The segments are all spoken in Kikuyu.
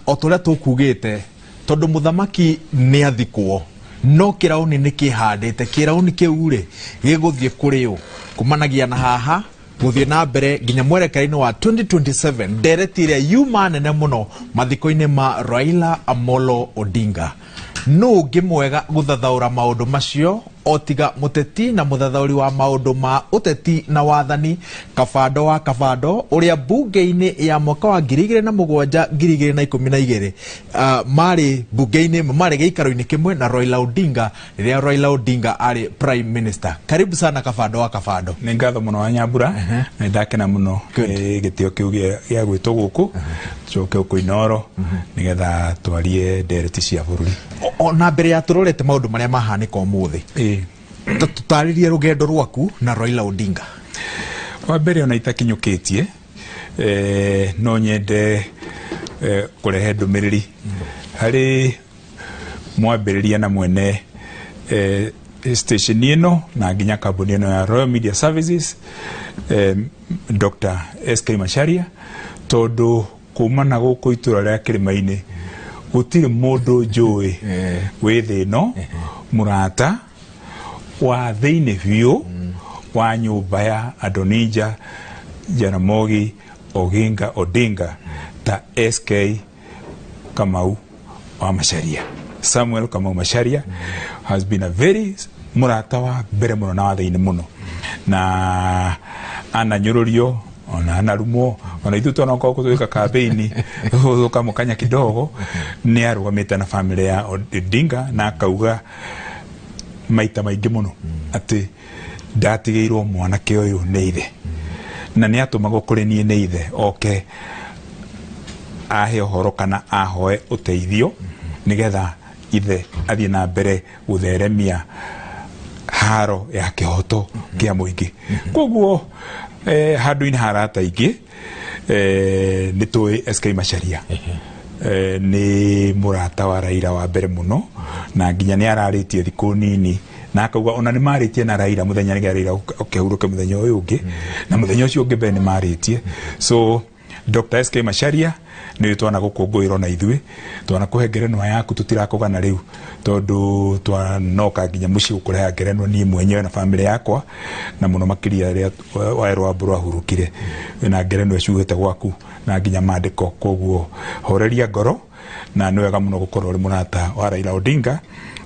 O ta ũrĩa tũkugĩte, tondũ mũthamaki nĩ athikwo, no kĩraũni nĩ kĩhandĩte. Kĩraũni kĩu rĩ, gĩgũthiĩ kũrĩ ũ? Kumanagia na haha gũthiĩ na mbere nginya mwerekera-inĩ wa 2027, ndereti ĩrĩa yuma nene mũno mathiko-inĩ ma Raila Amolo Odinga. Nũ ũngĩ mwega gũthathaũra maũndũ macio o tiga mũteti na mũthathaũri wa maũndũ ma ũteti na wathani, Kabando wa Kabando, ũrĩa mbunge-inĩ ya mwaka wa 2007, 2012, marĩ mbunge-inĩ, marĩ gĩikaro-inĩ kĩmwe na Raila Odinga rĩrĩa Raila Odinga arĩ prime minister. Karibu sana, Kabando wa Kabando. Nĩ ngatho mũno wa Nyambura, na nĩ ndakena mũno nĩ gĩtĩo kĩu gĩa gwĩtwo gũkũ, tũcoke gũkũ Inoro nĩgetha twarie ndereti cia bũrũri. Ona mbere ya tũrorete maũndũ marĩa mahanĩka ũmũthĩ, tũtarĩrie rũgendo rwaku na Raila Odinga. Wa mbere, ona itakinyũkĩtie, no nyende kũrehe ndũmĩrĩri harĩ mwambĩrĩria na mwene station ĩno na nginya kambuni ĩno ya Royal Media Services, Dr. SK Macharia, tondũ kuma na gũkũ itũra rĩa kĩrĩma-inĩ gũtirĩ mũndũ njũĩ wĩ thĩ ĩno mũrata wa thĩinĩ biũ wa nyũmba ya Adonija Jaramogi Oginga Odinga ta SK Kamau wa Macharia. Samuel Kamau Macharia has been a very mũrata wa mbere mũno na wa thĩinĩ mũno, na ananyũrũrio ona anarumwo, ona ithuĩ twanoka gũtwĩka campaign tũkamũkanya kidogo, nĩ arũgamĩte na family ya Odinga na akauga maita maingĩ mũno atĩ ndatigĩirwo mwanake ũyũ nĩ ithe, na nĩ atũmagwo kũrĩ niĩ nĩ ithe oke ahe ũhoro kana ahoe ũteithio nĩgetha ithe athiĩ na mbere gũtheremia haro ya kĩhoto kĩa mũingĩ. Koguo handũ-inĩ ha arata aingĩ, nĩ tũĩ SK Macharia nĩ mũrata wa Raila wa mbere mũno, na nginya nĩ ararĩtie thikũ nini na akauga ona nĩ marĩtie na Raila mũthenya nĩgetha Raila ũkĩhurũke mũthenya ũyũ ũngĩ, na mũthenya ũcio ũngĩ mbere nĩ marĩtie. So Dr. SK Macharia nĩ twana gũkũngũĩrwo na ithuĩ twana kũhe ngerenwa yaku, tũtirakũgana rĩu tondũ twanoka nginya mũciĩ gũkũreha ngerenwa niĩ mwenyewe na family yakwa, na mũno makĩria rĩrĩa Waweru wa Mbũrũ ahurũkire na ngerenwa ĩcuhĩte gwaku na nginya mandĩko. Koguo horeria ngoro, na nĩ wega mũno gũkorwo ũrĩ mũrata wa Raila Odinga,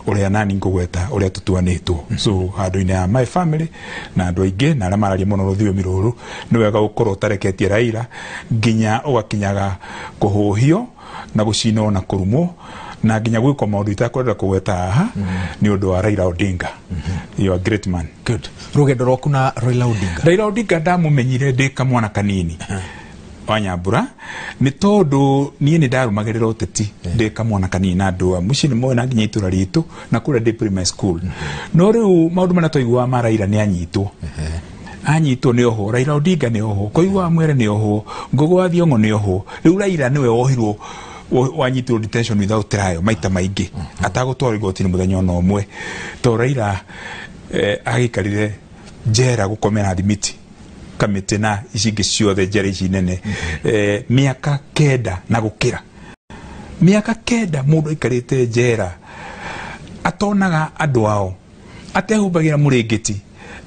ũrĩa nani ngũgweta ũrĩa tũtuanĩtwo. So handũ-inĩ ya my family na andũ aingĩ na arĩa mararia mũno rũthiomi rũrũ, nĩ wega gũkorwo ũtareketie Raila nginya ũgakinyaga kũhũhio na gũcinwo na kũrumwo na nginya gwĩkwo maũndũ itakwenda kũgweta haha nĩ ũndũ wa Raila Odinga. You are a great man. Good. Rũgendo rwaku na Raila Odinga. Raila Odinga ndamũmenyire ndĩ kamwana kanini wa Nyambura, nĩ tondũ niĩ nĩ ndarũmagĩrĩra ũteti ndĩ kamwana kanini, na andũ a mũciĩ nĩ moĩ na nginya itũra ritũ na kũrĩa ndĩ primary school. No rĩu maũndũ marĩa twaiguaga ma Raila nĩ anyitwo, anyitwo nĩ ohwo, Raila Odinga nĩ ohwo, Koigi wa Mwere nĩ ohwo, Ngugi wa Thiong'o nĩ ohwo, rĩu Raila nĩwe wohirwo, wanyitirwo detention without trial maita maingĩ atagũtwarwo igoti-inĩ mũthenya ona ũmwe, to Raila agĩikarire njera gũkomera thimiti kamĩtĩ na ici ingĩ ciothe njera ici nene mĩaka 9 na gũkĩra mĩaka 9. Mũndũ aikarĩte njera atonaga andũ ao, atehumbagĩra mũrĩngĩti,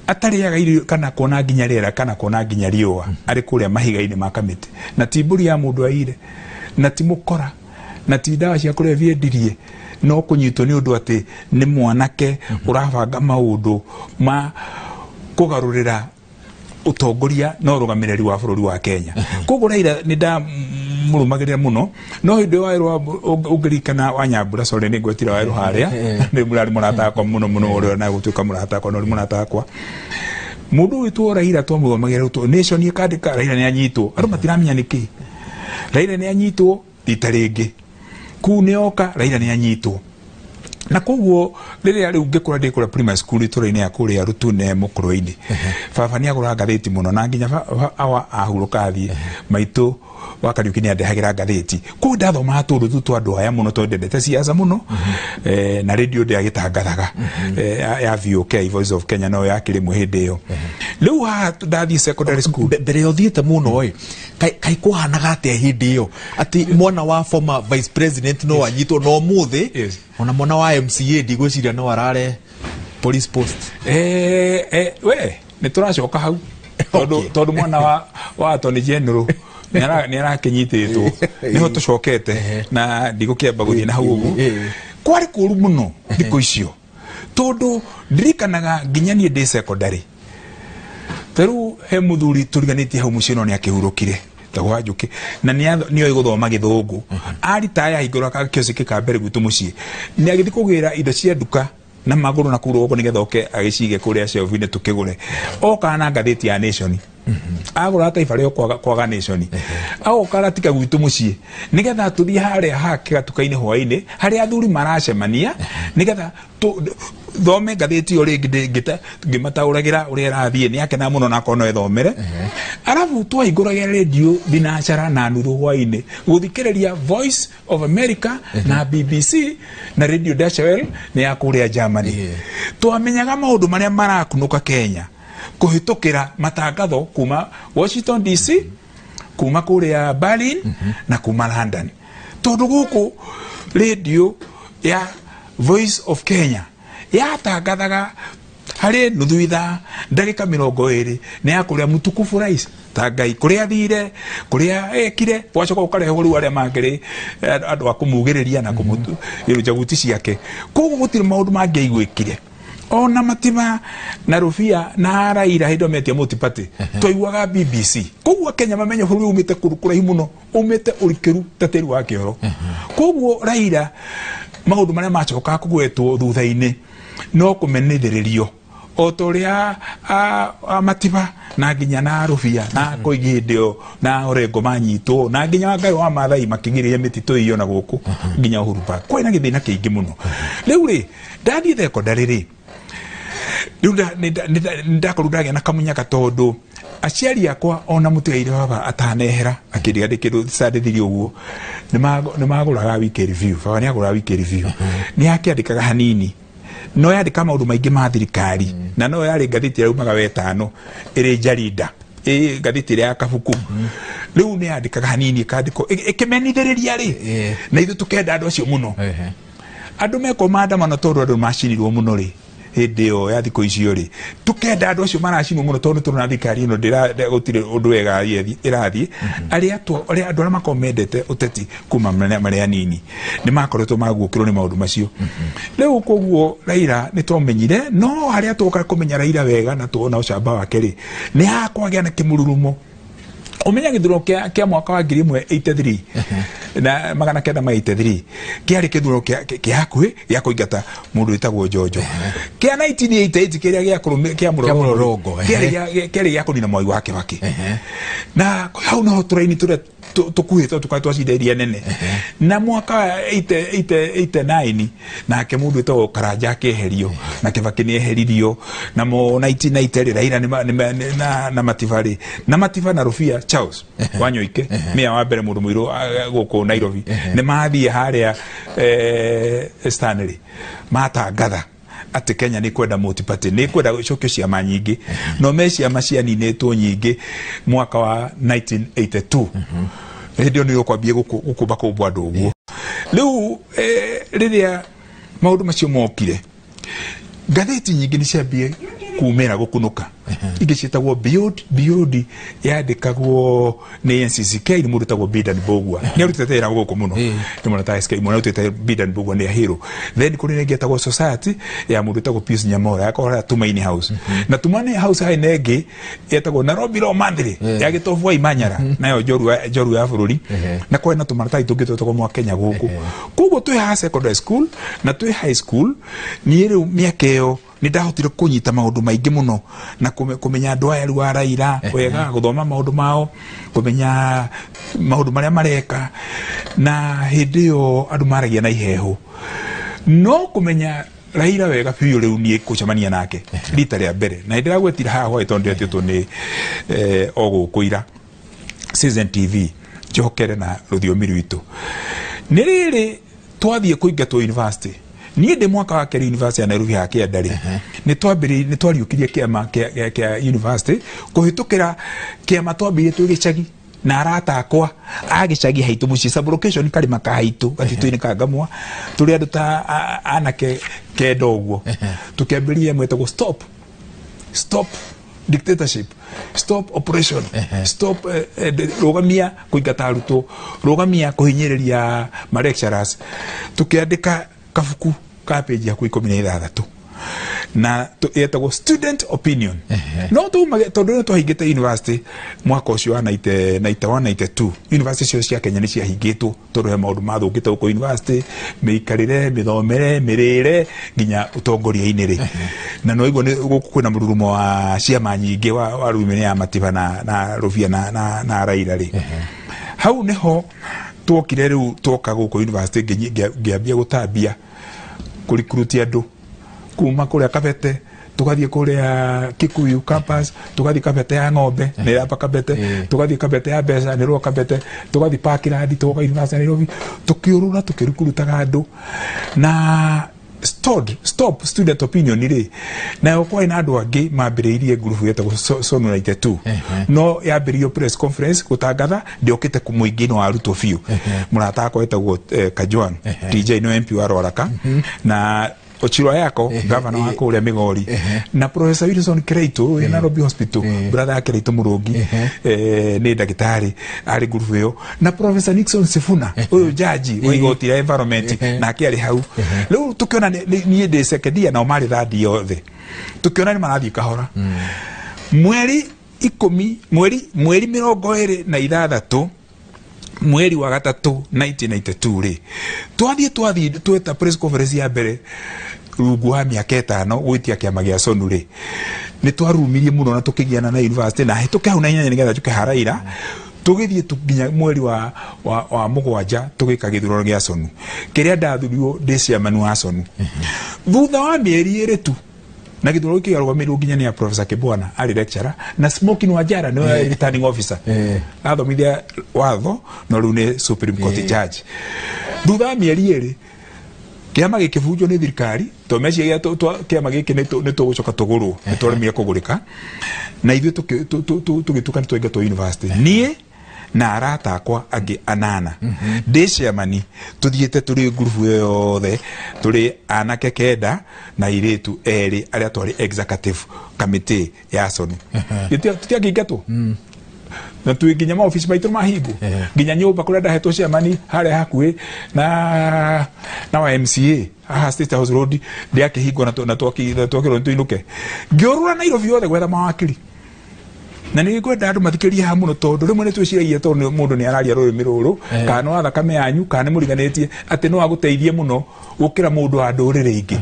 atarĩaga irio kana kuona nginya rĩera kana kuona nginya riũa, arĩ kũrĩa mahiga-inĩ ma kamĩtĩ, na ti mbũri ya mũndũ aire, na ti mũkora, na ti ndawa cia kũrebia endirie, no kũnyitwo nĩ ũndũ atĩ nĩ mwanake ũrabanga maũndũ ma kũgarũrĩra ũtongoria na ũrũgamĩrĩri wa bũrũri wa Kenya. Koguo Raila nĩ ndamũrũmagĩrĩra mũno, no hĩndĩ ĩyo Waweru, ũngĩririkana wa Nyambura, sorry, nĩ ngwetire Waweru harĩa, nĩ mũrarĩ mũrata wakwa mũno mũno, ũrĩa na gũtuĩka mũrata wakwa, no ũrĩ mũrata wakwa. Mũndũ wĩtwo Raila twamũthomagĩra rĩu Nation ĩkandĩka Raila nĩ anyitwo, andũ matiramenya nĩkĩ Raila nĩ anyitwo rita rĩngĩ, kuu nĩ oka Raila nĩ anyitwo. Na koguo rĩrĩa rĩu ngĩkũra ndĩ kũrĩa primary school itũra-inĩ ya kũrĩa Rutune Mũkũrwe-inĩ, baba nĩ agũraga ngathĩti mũno, na nginya awa ahurũka athiĩ maitũ. wa Kariuki nĩ andehagĩra ngathĩti. Kũu ndathomaga tũndũ tu twa andũ aya mũno tondũ ndendete siasa mũno. Na radio ndĩagĩtangathaga ya VOK, Voice of Kenya, no yakĩrĩ mwe hĩndĩ ĩyo. Rĩu haha ndathiĩ secondary school. Mbere ya ũthiĩte mũno ĩ, kaĩ kwahanaga atĩa hĩndĩ ĩyo atĩ mwana wa former vice president no anyitwo no ũmũthĩ? Yes. Ona mwana wa MCA ndigwĩciria no arare police post. We nĩ tũracoka hau tondũ tondũ mwana wa Attorney General nĩ arakĩnyitĩtwo, nĩho tũcokete na ndigũkĩamba gũthiĩ na hau ũguo. Kwarĩ kũru mũno thikũ icio tondũ ndirikanaga nginya niĩ ndĩ secondary, tarĩu he mũthuri tũriganĩtie hau mũciĩ no nĩ akĩhurũkire tagwo wa Njũkĩ, na nĩoĩ gũthoma gĩthũngũ. Aritaya ahingũra kĩosiki ka mbere gwitũ mũciĩ, nĩ agĩthiĩ kũgĩra indo cia nduka na magũrũ na kũu rũgongo nĩgetha oke agĩcige kũrĩa shelf-inĩ tũkĩgũre. Okaga na ngathĩti ya Nation, agũra Taifa Leo kwaga Nation, agoka aratika gwitũ mũciĩ nĩgetha tũthiĩ harĩa hake gatuka-inĩ hwaĩ-inĩ harĩa athuri maracemania nĩgetha thome ngathĩti ĩyo rĩngĩ ngĩmataũragĩra ũrĩa ĩrathiĩ. Nĩ akenaga mũno na akorwo no ethomere. Arabu twahingũragĩra rĩndiũ 4:30 hwaĩ-inĩ gũthikĩrĩria Voice of America na BBC na Radio Deutsche Welle nĩ ya kũrĩa Germany. Twamenyaga maũndũ marĩa marakunũka Kenya kũhĩtũkĩra matangatho kuma Washington DC, kuma kũrĩa Berlin na kuma London, tondũ gũkũ radio ya Voice of Kenya yatangathaga harĩ nuthu ithaa ndagĩka 20 nĩ ya kũrĩa mũtukufu rais ta Ngai kũrĩa athire kũrĩa ekire, gwacoka gũkarehwo rĩu arĩa mangĩrĩ andũ a kũmugĩrĩria na kũmũrũnja njaguti ciake. Koguo gũtirĩ maũndũ mangĩaiguĩkire ona Matiba na Rubia na Raila hĩndĩ ĩyo metia multiparty twaiguaga BBC. Koguo Kenya mamenye bũrũri umĩte kũndũ kũraihu mũno, umĩte ũrikĩru ta tĩri wa kĩoro. Koguo Raila maũndũ marĩa macokaga kũgwetwo thutha-inĩ no kũmenithĩrĩrio o ta ũrĩa Matiba na nginya na Rubia na Koigi hĩndĩ ĩyo na Orengo manyitwo na nginya Wangarĩ wa Maathai makĩgirĩria mĩtitũ ĩyo na gũkũ nginya Uhuru Park. Kwarĩ na gĩthĩna kĩingĩ mũno. Rĩu rĩ ndathiĩ thekondarĩ rĩ, rĩu nĩ ndakorwo ndagĩa na kamunyaka tondũ aciari akwa ona mũtigaire baba atanehera akĩndiga ndĩ kĩndũ candĩthirie ũguo nĩ magũraga weekly review. Baba nĩ agũraga weekly review, nĩ akĩandĩkaga hanini no yandĩka maũndũ maingĩ ma thirikari, na no yarĩ ngathĩti yaumaga wetano ĩrĩ njarida ĩ ngathĩti ĩrĩa ya kabuku. Rĩu nĩ yandĩkaga hanini ĩkandĩkwo ĩkĩmenithĩrĩria rĩ na ithuĩ tũkenda andũ acio mũno. Andũ mekwo maandamano tondũ andũ macinirwo mũno rĩ hĩndĩ ĩyo ya thikũ icio rĩ, tũkenda andũ acio maracinwo mũno tondũ tũrona thirikari ĩno gũtirĩ ũndũ wega ĩrathiĩ. Arĩa andũ arĩa makoragwo mendete ũteti kuma marĩ anini nĩ makoretwo maguũkĩrwo nĩ maũndũ macio. Rĩu koguo Raila nĩ twamenyire, no harĩa twoka kũmenya Raila wega na tuona ũcamba wake rĩ nĩ hakwagĩa na kĩmũrurumo. Ũmenya gĩthurano kĩa mwaka wa 1083 na 983 kĩarĩ gĩthurano kĩa hakuhĩ gĩa kũingata mũndũ wĩtagwo Njonjo. Kĩa 1988 kĩrĩa gĩa kĩa mũrorũngo, kĩarĩ gĩa kũnina Mwai wa Kĩbakĩ, na hau noho tũraini tũrĩa tũkuhĩtwo tũkoragwo twacinda iria nene. Na mwaka wa 89 nake mũndũ wĩtagwo Karanja akĩeherio na Kĩbakĩ nĩ eheririo. Na mo 1990 rĩ Raila na Matiba rĩ, na Matiba na Rubia Charles Wanyoike mĩa wa mbere mũndũ mũirũ gũkũ Nairobi nĩ mathiĩ harĩa Stanley matangatha atĩ Kenya nĩ kwenda multiparty, nĩ kwenda gũcokio ciama nyingĩ. No me ciama cianinĩtwo nyingĩ mwaka wa 1982, hĩndĩ ĩyo nĩ ũkwambia gũkũmba kũmbwo andũ ũguo. Rĩu rĩrĩa maũndũ macio mokire, ngathĩti nyingĩ nĩ ciambie kumĩra gũkunũka, ingĩ ciĩtagwo Beyond. Beyond yandĩkagwo nĩ NCCK, nĩ mũndũ wĩtagwo Bidan Mbugua, nĩ arutĩte wĩra gũkũ mũno, nĩ mũndũ ta SK mũno arutĩte. Bidan Mbugua nĩ ahero. Then kũrĩ na ĩngĩ ĩtagwo Society ya mũndũ wĩtagwo Pius Nyamora, yakorwo harĩa Tumaini House. Na Tumaini House harĩ na ĩngĩ yetagwo Nairobi Law Monthly ya Gĩtobu wa Imanyara, nayo njorua ya bũrũri. Na kwarĩ na tũmaratathi tũngĩ twĩtagwo mwa Kenya gũkũ. Koguo twĩ haha secondary school na twĩ high school, niĩ rĩu mĩaka ĩyo nĩ ndahotire kũnyita maũndũ maingĩ mũno na kũmenya andũ aya rĩu a Raila wega, gũthoma maũndũ mao, kũmenya maũndũ marĩa mareka. Na hĩndĩ ĩyo andũ maragia na ihehu, no kũmenya Raila wega biũ rĩu niĩ kũcemania nake rita rĩa mbere na ndĩragwetire haha hwaĩ tondũ ndĩretĩtwo nĩ o gũkũ ira Citizen TV. Njokere na rũthiomi rwitũ. Nĩ rĩrĩ twathiĩ kũingatwo university, niĩ ndĩ mwaka wa kerĩ university ya Nairobi ha kĩanda rĩ, nĩ twambĩrĩirie, nĩ twariũkirie kĩama kĩa university kũhĩtũkĩra kĩama twambĩrĩirie twĩ gĩcagi na arata akwa a gĩcagi haitũ mũciĩ, sublocation karĩma ka haitũ gatitũ-inĩ ka Ngamwa, tũrĩ andũ ta anake kenda ũguo. Tũkĩambĩrĩria ĩmwe ĩtagwo stop, stop dictatorship, stop oppression, stop rũgamia kũingata arutwo, rũgamia kũhinyĩrĩria ma lecturers. Tũkĩandĩka kabuku ka page hakuhĩ 16 na yetagwo Student Opinion. No tumage tondũ nĩ twahingĩte university mwaka ũcio wa 90, 91, 92. University cio cia Kenya nĩ ciahingĩtwo tondũ he maũndũ mathũkĩte gũkũ university, mĩikarĩre, mĩthomere, mĩrĩre, nginya ũtongoria-inĩ rĩ. Na no igua nĩ gũkũ kwĩna mũrurumo wa ciama nyingĩ wa rũrumĩ ya Matiba na Rũbia na Raila rĩ. Hau nĩho twokire rĩu twoka gũkũ university, ngĩambia gũtambia kũrikuruti andũ kuma kũrĩa Kabete, tugathiĩ kũrĩa Kikuyu campus, tugathiĩ Kabete ya ng'ombe nĩ yamba Kabete, tugathiĩ Kabete ya mbeca nĩ rwo Kabete, tugathiĩ Parkland, tugoka University ya Nairobi, tũkĩũrũra tũkĩrukurutaga andũ na stop student opinion rĩ. Nayo kwarĩ na andũ angĩ mambĩrĩirie ngurubu yetagwo Sonu 92, no yambĩrĩirio press conference gũtangatha ndĩokĩte mũingĩ-inĩ wa arutwo biũ. Mũrata wakwa wetagwo Kajwang TJ nĩ MP wa Rwaraka, na Ochilo Ayako, gavana wa kũrĩa Migori, na Professor Wilson Kireito wĩ Nairobi Hospital, brother ya Kireito Mũrũngi, nĩ ndagĩtarĩ arĩ ngurubu ĩyo, na Professor Nixon Sifuna ũyũ jaji wa igoti rĩa environment nake arĩ hau. Rĩu tũkĩona niĩ ndĩ second year nao marĩ third year othe, tũkĩona nĩ marathiĩ kahora. Mweri ikũmi, mweri 26 mweri wa gatatũ 1992 rĩ, twathiĩ tweta press conference ya mbere rungu wa mĩaka 5 gwĩtia kĩama gĩa Sonu rĩ, nĩ twarumirie mũno na tũkĩgiana na university na hĩtũke hau na inyanya nĩgetha njũke Haraira. Tũgĩthiĩ nginya mweri wa mũgwanja tũgĩka gĩthurano gĩa Sonu kĩrĩa ndathurirwo ndĩ chairman wa Sonu. Thutha wa mĩeri ĩrĩ tu, na gĩthurano gĩkĩ kĩarũgamĩrĩirwo nginya nĩ Professor Kibwana arĩ lecturer, na Smokin Wanjara nĩwe returning officer, athomithia watho no rĩu nĩ Supreme Court judge. Thutha wa mĩeri ĩrĩ kĩama gĩkĩbunjwo nĩ thirikari tondũ meciria kĩama gĩkĩ nĩ tũgũcoka tũgũrwo, nĩ twaremire kũgũrĩka, na ithuĩ tũgĩtuĩka nĩ twaingatwo university. Niĩ na arata akwa angĩ anana ndĩ chairman, tũthiĩte tũrĩ ngurubu ĩyo yothe, tũrĩ anake 9 na airĩtu 2 arĩa twarĩ executive committee ya Sonu. Tũtiangĩingatwo na twĩ nginya maobici maitũ mahingwo, nginya nyũmba kũrĩa ndahetwo chairman harĩa hakuhĩ na wa MCA haha State House Road ndĩakĩhingwo, na twakĩrwo nĩtũinũke. Ngĩũrũra Nairobi yothe gwetha mawakiri, na nĩ ngwenda andũ mathikĩrĩrie haha mũno tondũ rĩmwe nĩ twĩciragia tondũ mũndũ nĩ araria rũrĩmĩ rũrũ kana nĩ wa thakame yanyu kana nĩ mũriganĩtie atĩ no agũteithie mũno gũkĩra mũndũ wa ndũrĩrĩ ingĩ.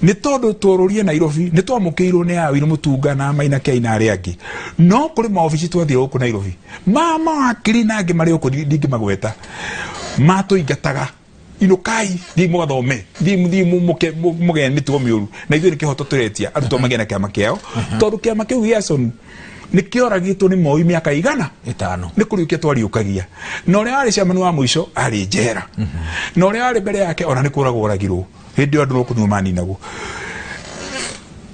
Nĩ tondũ tworũrie Nairobi nĩ twamũkĩirwo nĩ Awino Mũtunga na Maina Kĩai na arĩa angĩ, no kũrĩ maobici twathire gũkũ Nairobi ma mawakiri na angĩ marĩ gũkũ ndingĩmagweta, matũingataga, inũkai, thiĩ mũgathome, thiĩ mũgĩe mĩtugo mĩũru. Na ithuĩ nĩ kĩhoto tũretia arutwo magĩe na kĩama kĩao, tondũ kĩama kĩu gĩa Sonu nĩ kĩoragĩtwo nĩ Moi mĩaka 500 nĩ kũriũkia twariũkagia, na ũrĩa warĩ chairman wa mũico arĩ njera, na ũrĩa warĩ mbere yake ona nĩ kũragwo oragirwo hĩndĩ ĩyo andũ no kũnyua maninagwo.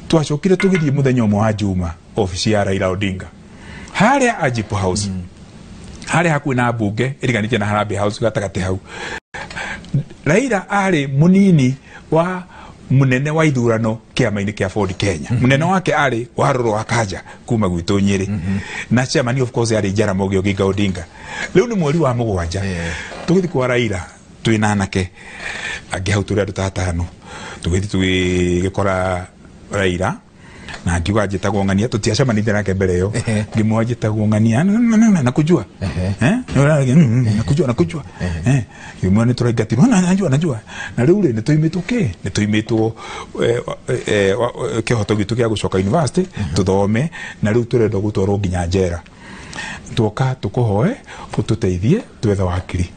Twacokire tũgĩthiĩ mũthenya ũmwe wa Juma obici ya Raila Odinga harĩa Ajipo House, harĩa hakuhĩ na mbunge ĩriganĩtie na Harambee House gatagatĩ hau. Raila arĩ mũnini wa munene wa ithurano kĩama-inĩ kĩa Ford Kenya. Munene wake arĩ Warũrũ wa Kanja kuma gwitũ Nyĩrĩ, na chairman of course arĩ Jaramogi Oginga Odinga. Rĩu nĩ mweri wa 7 tũgĩthiĩ kwa Raila twĩ na anake angĩ hau tũrĩ andũ ta 5, tũgĩthiĩ tũgĩkora Raila na ngiuga njĩtagwo Ng'ania, tũtiacemanĩtie nake mbere ĩyo, ngĩmwĩra njĩtagwo Ng'ania, nakujua, nakujua, nakujua, ngĩmwĩra nĩ tũraingatirwo, najua, najua, na rĩu rĩ nĩ tũimĩtwo kĩ, nĩ tũimĩtwo kĩhoto gitũ gĩa gũcoka university tũthome, na rĩu tũrenda gũtwarwo nginya njera, tuoka tũkũhoe ũtũteithie twethe wakiri.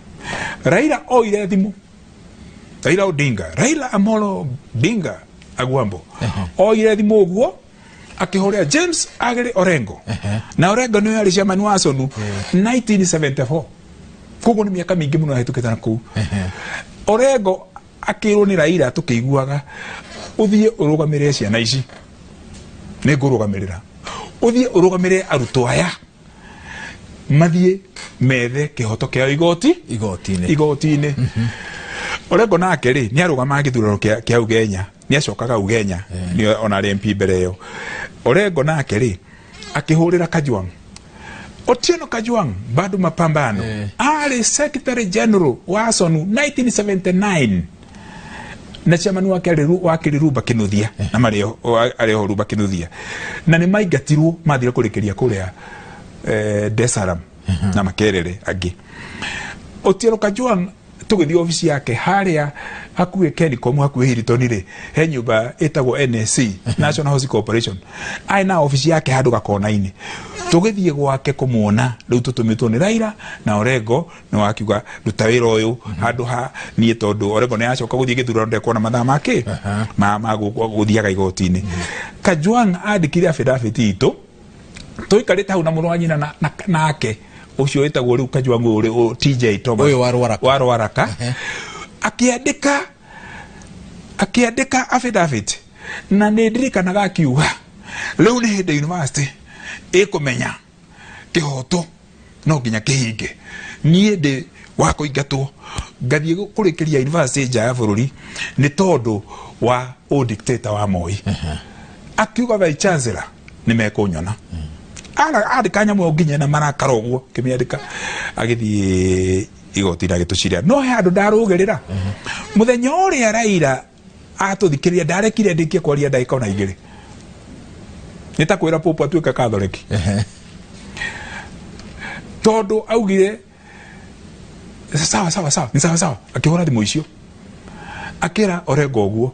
Raila oire thimũ, Raila Odinga, Raila Amolo Odinga Agwambo oire thimũ ũguo Akĩhũrĩra James Aggrey Orengo. Na Orengo nĩwe arĩ chairman wa Sonu 1974. Koguo nĩ mĩaka mĩingĩ mũno yahĩtũkĩte na kũu. Orengo akĩrwo nĩ Raila tũkĩiguaga ũthiĩ ũrũgamĩrĩre ciana ici, nĩ ngũrũgamĩrĩra, ũthiĩ ũrũgamĩrĩre arutwo aya mathiĩ methe kĩhoto kĩao igoti-inĩ. Orengo nake rĩ nĩ arũgamaga gĩthurano kĩa Ugenya, nĩ acokaga Ugenya nĩ ona arĩ MP mbere ĩyo. Orengo nake rĩ akĩhũrĩra Kajwang', Otieno Kajwang' bado mapambano, arĩ Secretary General wa Sonu 1979 na chairman wake arĩ wakĩrĩ Rumba Kinuthia, na marĩ arĩ ho Rumba Kinuthia, na nĩ maingatirwo mathire kũrĩkĩria kũrĩa Dar es Salaam na Makerere angĩ. Otieno Kajwang' tũgĩthiĩ obici yake harĩa hakuhĩ Kencom, hakuhĩ Hilton rĩ, he nyũmba ĩtagwo NSC, National Housing Corporation, arĩ na obici yake handũ gakona-inĩ. Tũgĩthiĩ gwake kũmuona rĩu tũtũmĩtwo nĩ Raila na Orengo nĩ wakiuga ruta wĩra ũyũ handũ ha niĩ, tondũ Orengo nĩ acoka gũthiĩ gĩthurano ndekuona mathaa make ma gũthiaga igoti-inĩ. Kajwang' andĩkire affidavit itũ tũikarĩte hau na mũrũ wa nyina nake ũcio wĩtagwo rĩu Kajwang' ũrĩ TJ Thomas ũyũ wa Rwaraka, wa Rwaraka, akĩandĩka affidavit, na nĩ ndirikanaga akiuga rĩu nĩ hĩndĩ university ĩkũmenya kĩhoto no nginya kĩhinge, niĩ ndĩ wa kũingatwo ngathiĩ kũrĩkĩria university nja ya bũrũri nĩ tondũ wa dictator wa Moi. Akiuga vice chancellor nĩ mekũnyona. Andĩka nyamũ nginya na marakara ũguo kĩmĩandĩka agĩthiĩ igoti-inĩ agĩtũciria. No he handũ ndarũgĩrĩra mũthenya ũrĩa Raila atũthikĩrĩria, ndarekire ndĩkie kwaria ndagĩka ona igĩrĩ, nĩ ta kwĩra Pope atuĩke Catholic, tondũ augire sawa sawa sawa, ni sawa sawa, akĩhũra thimũ icio akĩra Orengo ũguo.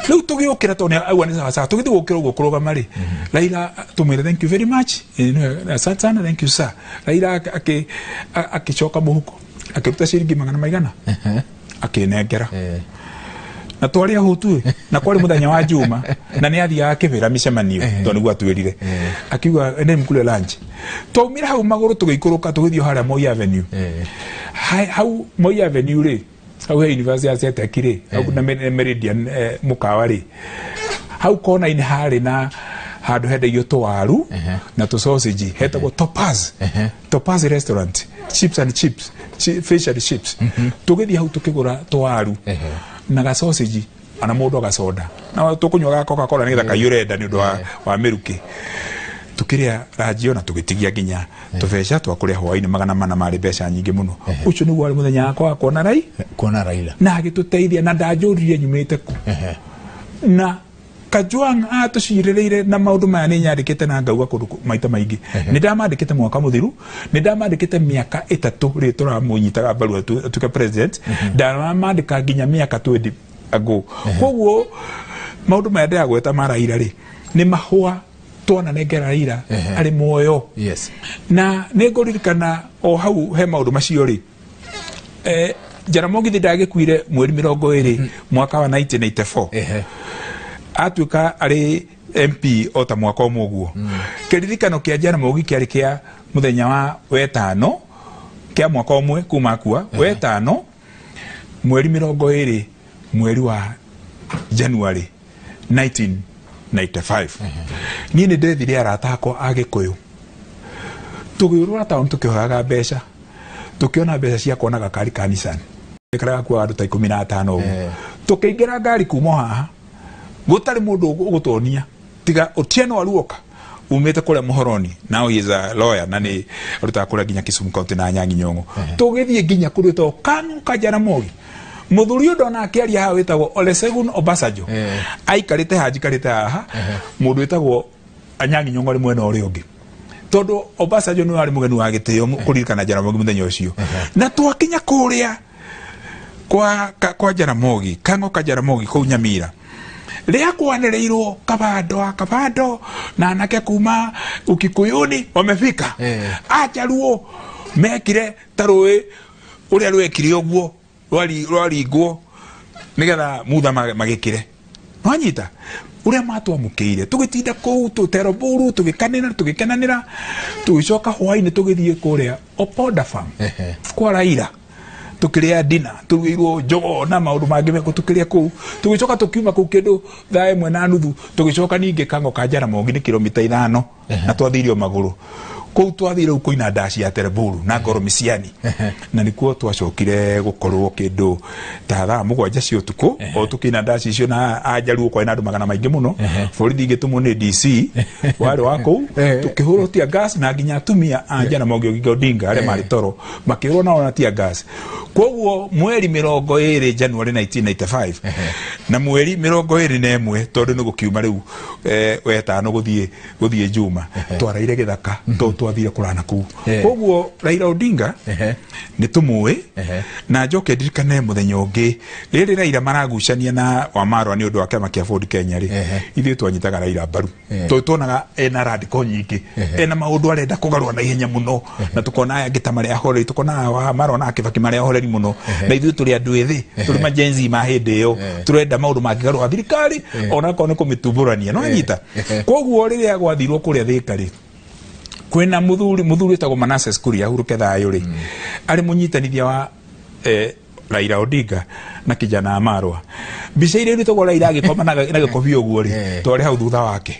Rĩu tũgĩũkĩra tondũ auga nĩ sawa sawa, tũgĩthiĩ gũkĩra ũguo kũrũgama rĩ, Raila tũmwĩre thank you very much, asante sana, thank you sir. Raila akĩcoka mũhuko akĩruta ciringi magana maigana akĩnengera, na twarĩ ahũtu na kwarĩ mũthenya wa Juma, na nĩ athiaga kĩbĩra mĩcemanio tondũ nĩguo atwĩrire, akiuga endeni mkule lunch. Twaumire hau magũrũ tũgĩikũrũka tũgĩthiĩ harĩa Moi Avenue. Hau Moi Avenue rĩ, hau he University ya Zetech rĩ, hau na Meridian mũkawa rĩ, hau kona-inĩ harĩ na handũ hendagio tũwaru na tũ sausage hetagwo Topaz, Topaz restaurant, chips and chips, fish and chips. Tũgĩthiĩ hau tũkĩgũra tũwaru na ga sausage ana mũndũ agacoda na tũkũnyua ga Coca-Cola nĩgetha kaiyũre nda nĩ ũndũ wa mĩrukĩ. Tũkĩrĩa ranjio na tũgĩtigia nginya tũbeca twa kũrĩa hwaĩ-inĩ 400 marĩ mbeca nyingĩ mũno. Ũcio nĩguo warĩ mũthenya wakwa wa kuona Raila, na agĩtũteithia na ndanjũririe nyumĩte kũ. Na Kajwang' atũcirĩrĩire na maũndũ maya nĩ nyandĩkĩte na ngauga kũndũ maita maingĩ. Nĩ ndamandĩkĩte mwaka mũthiru, nĩ ndamandĩkĩte mĩaka 3 rĩrĩa tũramũnyitaga mbaru atuĩke president, ndamandĩka nginya mĩaka 20 ago. Koguo maũndũ maya ndĩragweta ma Raila rĩ nĩ mahũa twananengera Raila arĩ muoyo. Na nĩ ngũririkana o hau he maũndũ macio rĩ, Jaramogi ndagĩkuire mweri 20 mwaka wa 1984, atuĩka arĩ MP o ta mwaka ũmwe ũguo. Kĩririkano kĩa Jaramogi kĩarĩ kĩa mũthenya wa wetano kĩa mwaka ũmwe kuma akua, wetano mweri 20 mweri wa January 1995. Niĩ nĩ ndethire arata akwa a Gĩkũyũ, tũgĩũrũra taũni tũkĩhoyaga mbeca, tũkĩona mbeca cia kuona gakari ka Nissan karĩa gakuaga andũ ta 15 ũguo. Tũkĩingĩra ngari kuma haha gũtarĩ mũndũ ũgũtuonia tiga Otieno Aruoka umĩte kũrĩa Mũhoroni, now he is a lawyer na nĩ arutaga kũrĩa nginya Kisumu County na Anyang'i Nyong'o. Tũgĩthiĩ nginya kũrĩa ĩtagwo Kang'o ka Jaramogi, mũthuri ũyũ ndona akĩaria haha wĩtagwo Olusegun Obasanjo, aikarĩte haha njikarĩte haha, mũndũ wĩtagwo Anyang'i Nyong'o arĩ mwena ũrĩa ũngĩ, tondũ Obasanjo nĩwe warĩ mũgeni wa gĩtĩo kũririkana Jaramogi mũthenya ũcio. Na twakinya kũrĩa kwa Jaramogi, Kang'o ka Jaramogi kũu Nyamira, rĩa kwanĩrĩirwo kabando a kabando na anake kuma Ukikuyuni wamefika, Ajaluo mekire ta rũĩ ũrĩa rwekire ũguo rwaringwo nĩgetha mutha magĩkĩre. Nwanyita Uria matwamũkĩire tũgĩtinda kũu tũteroburu tũgĩkanĩra tũgĩkenanĩra tũgĩcoka hwainĩ tũgĩthiĩ kũrĩa Opoda Farm kwa Raila tukiria dina turugirwo njogo na maundu mangi meko tukiria kuu tugicoka tukiuma kuu kindu thaa 1:30 tugicoka ningi Kang'o ka Jaramogi ni kilomita 5 na twathirio maguru kuu twathire kuina ndaci ya Tereburu na Ngoro Miciani na nikuo twacokire gukorwo kindu ta thaa 7 cia utuku o tukina ndaci icio na Ajaruo kwari na andu magana maingi muno borithi igitumwo ni DC wari wa kuu tukihurwo tear gas na nginya atumia a Jaramogi Oginga Odinga aria mari toro makihurwo nao na tear gas. Koguo mweri 20 January 1995 na mweri 21 tondu ni gukiuma riu wetano guthie Juma twaraire githaka to twathire kurana kuu. Koguo Raila Odinga ni tumui na njoke ndirikane muthenya ungi riri Raila maragucania na Wamarwa ni undu wa kiama kia Ford Kenya ri ithuĩ twanyitaga Raila mbaru to tuonaga ena radical nyingi ena maundu arenda kugarwa na ihenya muno na tukona aya ngita maria ahoreri tukona Wamarwa na Kibaki maria ahoreri muno na ithuĩ tũrĩ andũ ethĩ tũrĩ ma Gen Z ma hĩndĩ ĩyo tũrenda maũndũ mangĩgarũra thirikari ona korwo nĩ kũmĩtumũrania no anyita. Koguo rĩrĩa gwathirwo kũrĩa Thika rĩ kwĩna muthuri wĩtagwo Manasseh Kuria ahuruke thayũ rĩ arĩ mũnyitanithia wa Raila Odinga na kijana Marwa mbica iria irutagwo Raila agĩkoma na gĩkobi ũguo rĩ twarĩ hau thutha wake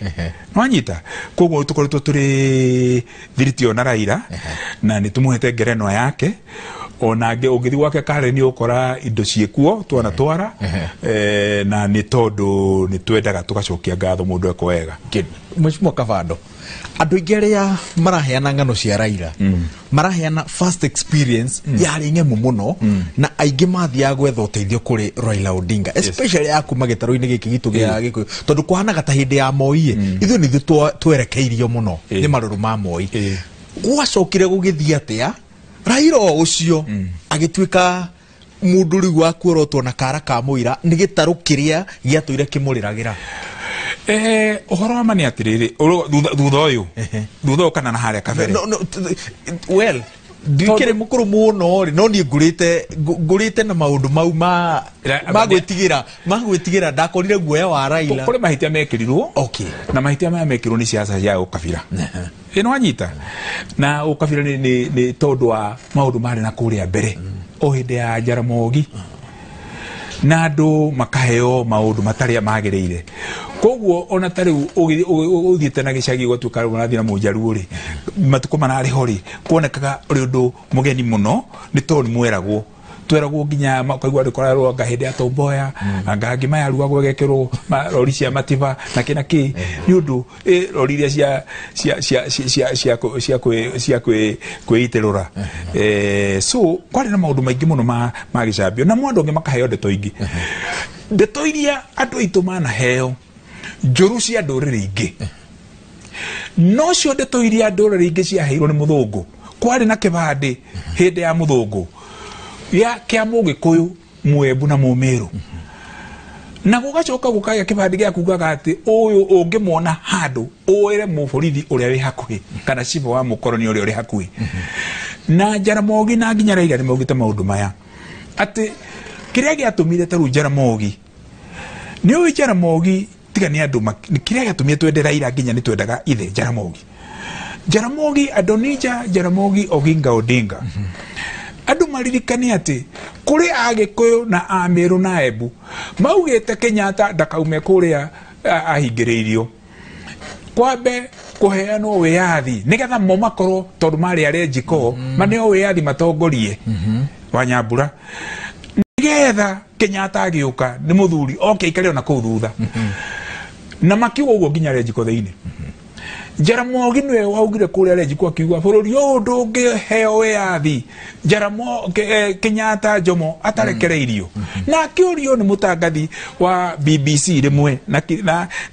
no anyita. Koguo tũkoretwo tũrĩ thiritio na Raila na nĩ tũmũhete ngerenwa yake ona ũngĩthiĩ gwake Karen ũkora indo ciĩkuo twana twara na nĩ tondũ nĩ twendaga tũgacokia ngatho mũndũ eko wega. Mheshimiwa Kabando, andũ aingĩ arĩa maraheana ng'ano cia Raila maraheana first experience yarĩ ng'emu mũno na aingĩ mathiaga gwetha ũteithio kũrĩ Raila Odinga especially ya kuma gĩtarũ-inĩ gĩkĩ gitũ gĩa Gĩkũyũ tondũ kũhanaga ta hĩndĩ ya Moi ithuĩ nĩ ithuĩ twerekeirio mũno nĩ marũrũ ma Moi. Gwacokire gũgĩthiĩ atĩa Raila ũcio agĩtuĩka mũndũ rĩu wa kuorotwo na kara ka mũira nĩ gĩtarũ kĩrĩa gĩatũire kĩmũrĩragĩra? Ũhoro wa ma nĩ atĩrĩrĩ thutha ũyũ thutha ũyũ kana na harĩa kabere well ndikĩrĩ mũkũrũ mũno rĩ no niĩ ngũrĩte na maũndũ mau ma gwĩtigĩra ndakorire guoya wa Raila. Kũrĩ mahĩtia mekĩrirwo na mahĩtia maya mekĩrirwo nĩ siasa cia ũkabira ĩno anyita na ũkabira nĩ tondũ wa maũndũ marĩ na kũrĩa mbere o hĩndĩ ya Jaramogi na andũ makaheo maũndũ matarĩa magĩrĩire. Koguo ona ta rĩu ũthiĩte na gĩcagi ũgatuĩka ũrathiĩ na mũnjaruo rĩ matukũ mararĩ ho rĩ kuonekaga ũrĩ ũndũ mũgeni mũno nĩ tondũ nĩ mweragwo tweragwo nginya ũkaigua andũ kũrarwo anga hĩndĩ ya Tomboya anga ngima yarugagwo ĩgekĩrwo rori cia matiba na kĩ na kĩ nĩ ũndũ rori iria cia kwĩitĩrũra. So kwarĩ na maũndũ maingĩ mũno ma gĩcambio na andũ angĩ makaheo ndeto ingĩ ndeto iria andũ aitũ manaheo njũru cia ndũrĩrĩ ingĩ no cio ndeto iria ndũrĩrĩ ingĩ ciaheirwo nĩ mũthũngũ. Kwarĩ na kĩbandĩ hĩndĩ ya mũthũngũ ya kia mũgĩkũyũ mwembu na mũmĩrũ na gũgacoka gũkagĩa kĩbandĩ gĩa kugaga atĩ ũyũ ũngĩmuona handũ ũĩre mũborithi ũrĩa wĩ hakuhĩ kana cibũ wa mũkoroni ũrĩa ũrĩ hakuhĩ. Na Jaramogi na nginya Raila nĩmaugĩte maũndũ maya atĩ kĩrĩa gĩatũmire ta rĩu Jaramogi nĩ ũĩ Jaramogi tiga nĩ andũ kĩrĩa gĩatũmire twende Raila nginya nĩ twendaga ithe Jaramogi Jaramogi Adonija Jaramogi Oginga Odinga. Andũ maririkane atĩ kũrĩ Agĩkũyũ na Amĩrũ na Embu maugĩte Kenyatta ndakaume kũrĩa ahingĩrĩirio kwambe kũheanwo wĩyathi nĩgetha mo makorwo tondũ marĩ arejiko maneo wĩyathi matongorie Wanyambura nĩgetha Kenyatta agĩũka nĩ mũthuri oke aikare ona kũu thutha na makiuga ũguo nginya rejiko thĩinĩ. Jaramogi nĩwe waugire kũrĩa Rejiko akiuga bũrũri ũyũ ndũngĩheo wĩyathi Kenyatta Jomo atarekereirio na akĩũrio nĩ mũtangathi wa BBC rĩmwe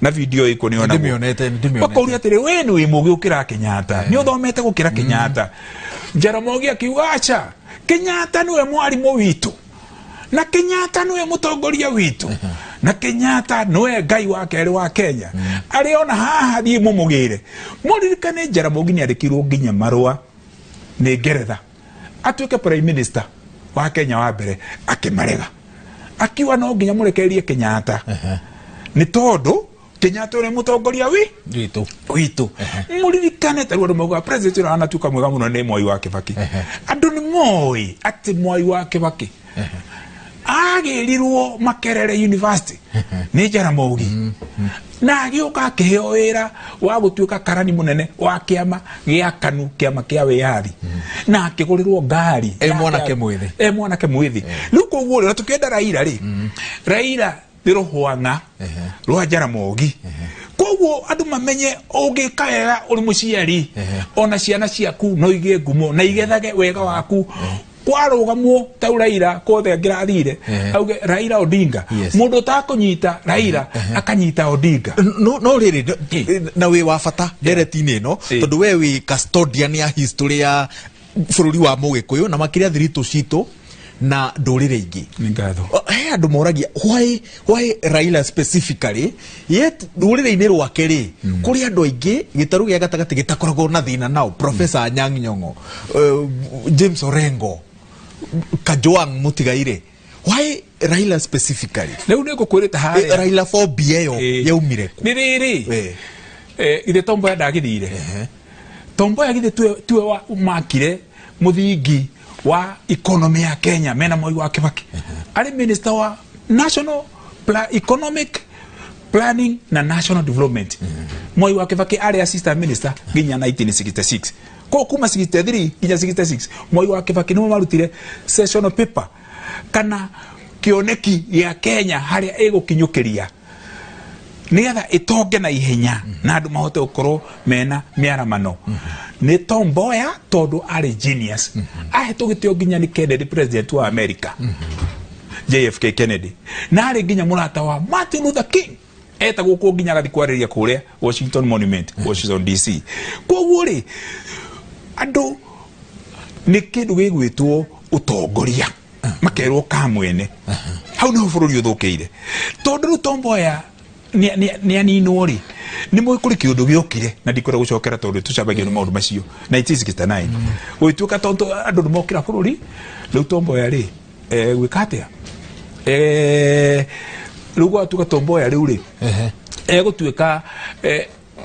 na video ĩko nĩ onagwo ũkauria atĩrĩ we nĩ wĩ mũũgĩ gũkĩra Kenyatta nĩ ũthomete gũkĩra Kenyatta. Jaramogi akiuga aca Kenyatta nĩwe mwarimũ witũ na Kenyatta nĩwe mũtongoria witũ na Kenyatta nĩwe Ngai wa kerĩ wa Kenya arĩ ona haha thiĩ mũmũgĩre. Mũririkane Jaramogi nĩandĩkirwo nginya marũa nĩ Ngeretha atuĩke prime minister wa Kenya wa mbere akĩmarega akiuga no nginya mũrekererie Kenyatta nĩ tondũ Kenyatta ũrĩa mũtongoria witũ mũririkane ta rĩu andũ maugaga president ũrĩa anatuĩka mwega mũno nĩ Mwai wa Kibaki. Andũ nĩ moĩ atĩ Mwai wa Kibaki agĩrirwo Makerere University nĩ Jaramogi na agĩũka akĩheo wĩra wa gũtuĩka karani mũnene wa kĩama gĩa KANU, kĩama kĩa wĩyathi, na akĩgũrĩrwo ngari e mwanake mwĩthĩ. E mwanake mwĩthĩ. Rĩu koguo rĩ, tũkĩenda Raila rĩ, Raila nĩ rũhwang'a rwa Jaramogi. Koguo andũ mamenye ũngĩka wega ũrĩ mũciari, ona ciana ciaku no igĩe ngumo na igethage wega waku. Kwarũgamwo tau Raila kothe angĩrathire auge Raila Odinga, mũndũ ũtakũnyita Raila akanyita Odinga. No rĩrĩ na wĩ wa bata ndereti-inĩ ĩno, tondũ we wĩ custodian ya history ya bũrũri wa Mũgĩkũyũ na makĩria thiritũ citũ na ndũrĩrĩ ingĩ. Nĩ ngatho. He andũ moragia why Raila specifically, yet rũrĩrĩ-inĩ rwake rĩ kũrĩ andũ aingĩ gĩtarũ gĩa gatagatĩ gĩtakoragwo na thĩna nao, Professor Anyang' Nyong'o, James Orengo, Kajwang' Mũtigaire. Why Raila specifically? Rĩu nĩ ngũkwĩrĩte harĩa Raila phobia ĩyo yaumire kũ? Nĩ rĩrĩ, ithe Tom Mboya ndagĩthire. Tom Mboya githĩ tuwe makire mũthingi wa economy ya Kenya mena Mwai wa Kibaki. Arĩ minister wa National Economic Planning na National Development. Mwai wa Kibaki arĩ assistant minister nginya 1966. Ko kuma 63 nginya 66 Mwai wa Kibaki nĩmo marutire sessional paper kana kĩoneki gĩa Kenya harĩa ĩgũkinyũkĩria nĩgetha ĩtonge na ihenya na andũ mahote gũkorwo mena mĩaramano. Nĩ Tom Mboya tondũ arĩ genius. Ahetwo gĩtĩo nginya nĩ Kennedy, president wa America, JFK Kennedy, na arĩ nginya mũrata wa Martin Luther King, etagwo kũu nginya agathiĩ kwarĩria kũrĩa Washington Monument, Washington DC. Koguo rĩ, andũ nĩ kĩndũ gĩgwĩtwo ũtongoria, makerwo ka mwene. Hau nĩho bũrũri ũthũkĩire, tondũ rĩu Tom Mboya nĩ aninwo rĩ, nĩ mũĩ kũrĩ kĩũndũ gĩokire na ndikwenda gũcokera tondũ tũcambagio nĩ maũndũ macio. 1969 gũgĩtuĩka tondũ andũ nĩ mokĩra bũrũri, rĩu Tom Mboya rĩ gwĩka atĩa? Rĩu gwatuĩka Tom Mboya rĩu rĩ egũtuĩka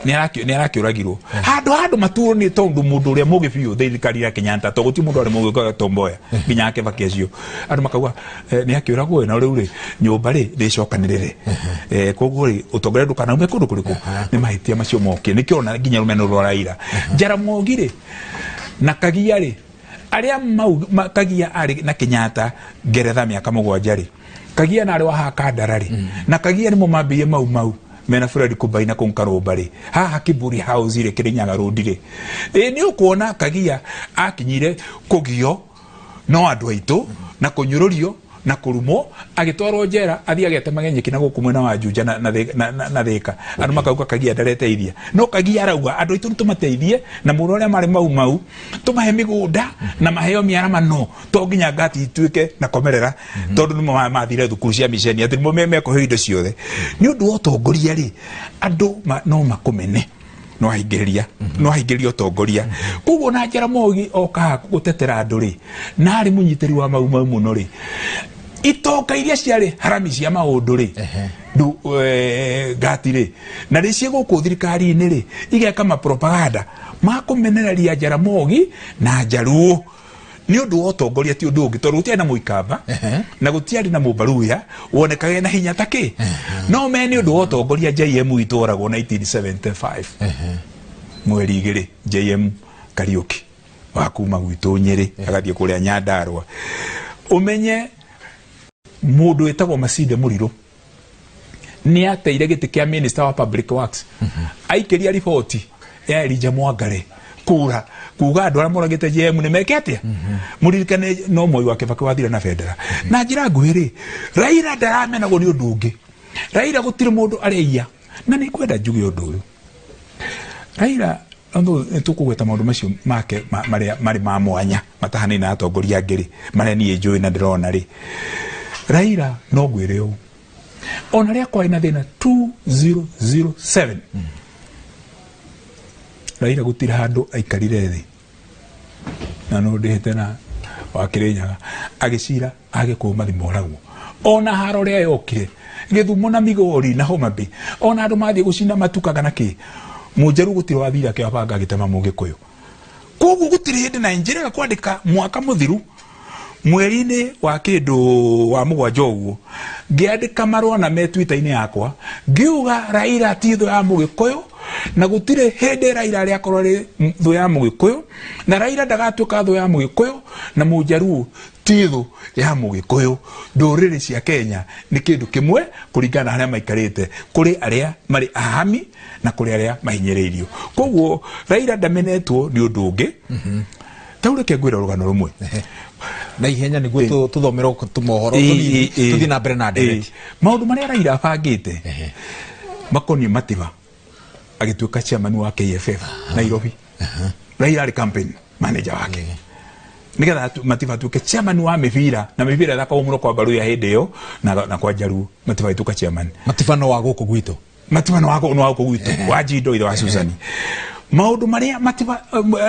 nĩ arakĩũragirwo handũ handũ matuo nĩ tondũ mũndũ ũrĩa mũgĩ biũ thirikari ya Kenyatta, tondũ gũtirĩ mũndũ arĩ mũgĩ kwa Tom Mboya nginya ake Kibaki acio, andũ makauga nĩ akĩũragwo na rĩu rĩ nyũmba rĩ ndĩcokanĩrĩre, koguo rĩ ũtongoria ndũkanaume kũndũ kũrĩkũ. Nĩ mahĩtia macio mokire, nĩkĩo ona nginya rũmeno rwa Raila. Jaramogi rĩ na Kagia rĩ, arĩa Kagia arĩ na Kenyatta Ngeretha mĩaka 7 rĩ, Kagia na arĩ wa haha Kandara rĩ, na Kagia nĩmo mambĩrĩirie Mau Mau mena Fred Kubai na kũu Karũmba rĩ, haha Kiburi House rĩ, Kĩrĩnyaga Road rĩ. Nĩ ũkuona Kagia akinyire kũgio no andũ aitũ na kũnyũrũrio na kũrumwo, agĩtwarwo njera, athiĩ agetemage nyeki na gũkũ mwena wa Juja na Thĩka. Andũ makauga Kagia ndareteithia, no Kagia arauga andũ aitũ nĩtũmateithie na mũno arĩa marĩ Mau Mau tũmahe mĩgũnda na maheo mĩaramano, to nginya ngati ituĩke na komerera, tondũ nĩmo mathire thukuru cia miceni atĩ nĩmo mekũheo indo ciothe. Nĩ ũndũ wa ũtongoria rĩ, andũ no makũmene, no aingĩrĩria, no aingĩrĩria ũtongoria. Koguo na Jaramogi oka gũtetera andũ rĩ, na arĩ mũnyitĩri wa Mau Mau mũno rĩ, itonga iria ciarĩ harami cia maũndũ rĩ, ngati rĩ, na rĩ ciĩ gũkũ thirikari-inĩ rĩ, igeka mapropaganda ma kũmenereria Jaramogi na Njaruo nĩ ũndũ wa ũtongoria, ti ũndũ ũngĩ, tondũ gũtiarĩ na Mũikamba na gũtiarĩ na Mũmbaruya wonekage na hinya ta kĩ, no me nĩ ũndũ wa ũtongoria. JM itwaragwo 1975 mweri 2, JM Kariuki wa kuma gwitũ Nyĩrĩ agathiĩ kũrĩa Nyandarua. Ũmenye mũndũ wĩtagwo Masinde Mũrirũ nĩ ateire gĩtĩ kĩa minister wa public works, aikĩria riboti ya Elijah Mwangare kura kuga andũ arĩa moragĩte JM nĩ meke atĩa. Mũririkane no Mwai wa Kibaki wathire na bendera. Na njĩra nguhĩ rĩ, Raila ndaramenagwo nĩ ũndũ ũngĩ. Raila gũtirĩ mũndũ areia, na nĩ ngwenda njuge ũndũ ũyũ. Raila nĩ tũkũgweta maũndũ macio make marĩa marĩ ma mwanya matahanaine na atongoria angĩ rĩ, marĩa niĩ njũĩ na ndĩrona rĩ, Raila no ngwĩre ũũ, ona rĩrĩa kwarĩ na thĩna 2007, Raila gũtirĩ handũ aikarire thĩ, na no ndĩhĩte na wa Kĩrĩnyaga agĩcira Agĩkũyũ mathi moragwo. Ona haro rĩa yokire Gĩthumo na Migori na Homa Bay, ona andũ mathiĩ gũcina matukaga na kĩ, Mũnjaruo gũtirĩ wathire akĩoya banga agĩtema Mũgĩkũyũ. Koguo gũtirĩ hĩndĩ na njĩraga kwandĩka mwaka mũthiru mweri-inĩ wa kĩndũ wa 7 ũguo, ngĩandĩka marũa na me Twitter-inĩ yakwa ngiuga Raila ti thũ ya Mũgĩkũyũ, na gũtirĩ hĩndĩ Raila rĩakorwo rĩ thũ ya Mũgĩkũyũ, na Raila ndagatuĩka thũ ya Mũgĩkũyũ, na Mũnjaruo ti thũ ya Mũgĩkũyũ. Ndũrĩrĩ cia Kenya nĩ kĩndũ kĩmwe kũringana na harĩa maikarĩte, kũrĩ arĩa marĩ ahami na kũrĩ arĩa mahinyĩrĩirio. Koguo Raila ndamenetwo nĩ ũndũ ũngĩ. Ta reke ngwĩre rũgano rũmwe na ihenya nĩguo tũthomerwo tũmohoro tũthiĩ na mbere na ndereti. Maũndũ marĩa Raila abangĩte makoniĩ Matiba agĩtuĩka chairman wa KFF Nairobi. Raila arĩ campaign manager wake, nigetha Matiba atuĩke chairman wa mĩbira, na mĩbira ĩthakagwo mũno kwa Mbaruya hĩndĩ ĩyo na kwa Njaruo. Matiba agĩtuĩka chairman. Matiba no wa gũkũ gwitũ. Matiba no wa gũkũ gwitũ, wa Jindo ithe wa Susan. Maũndũ marĩa Matiba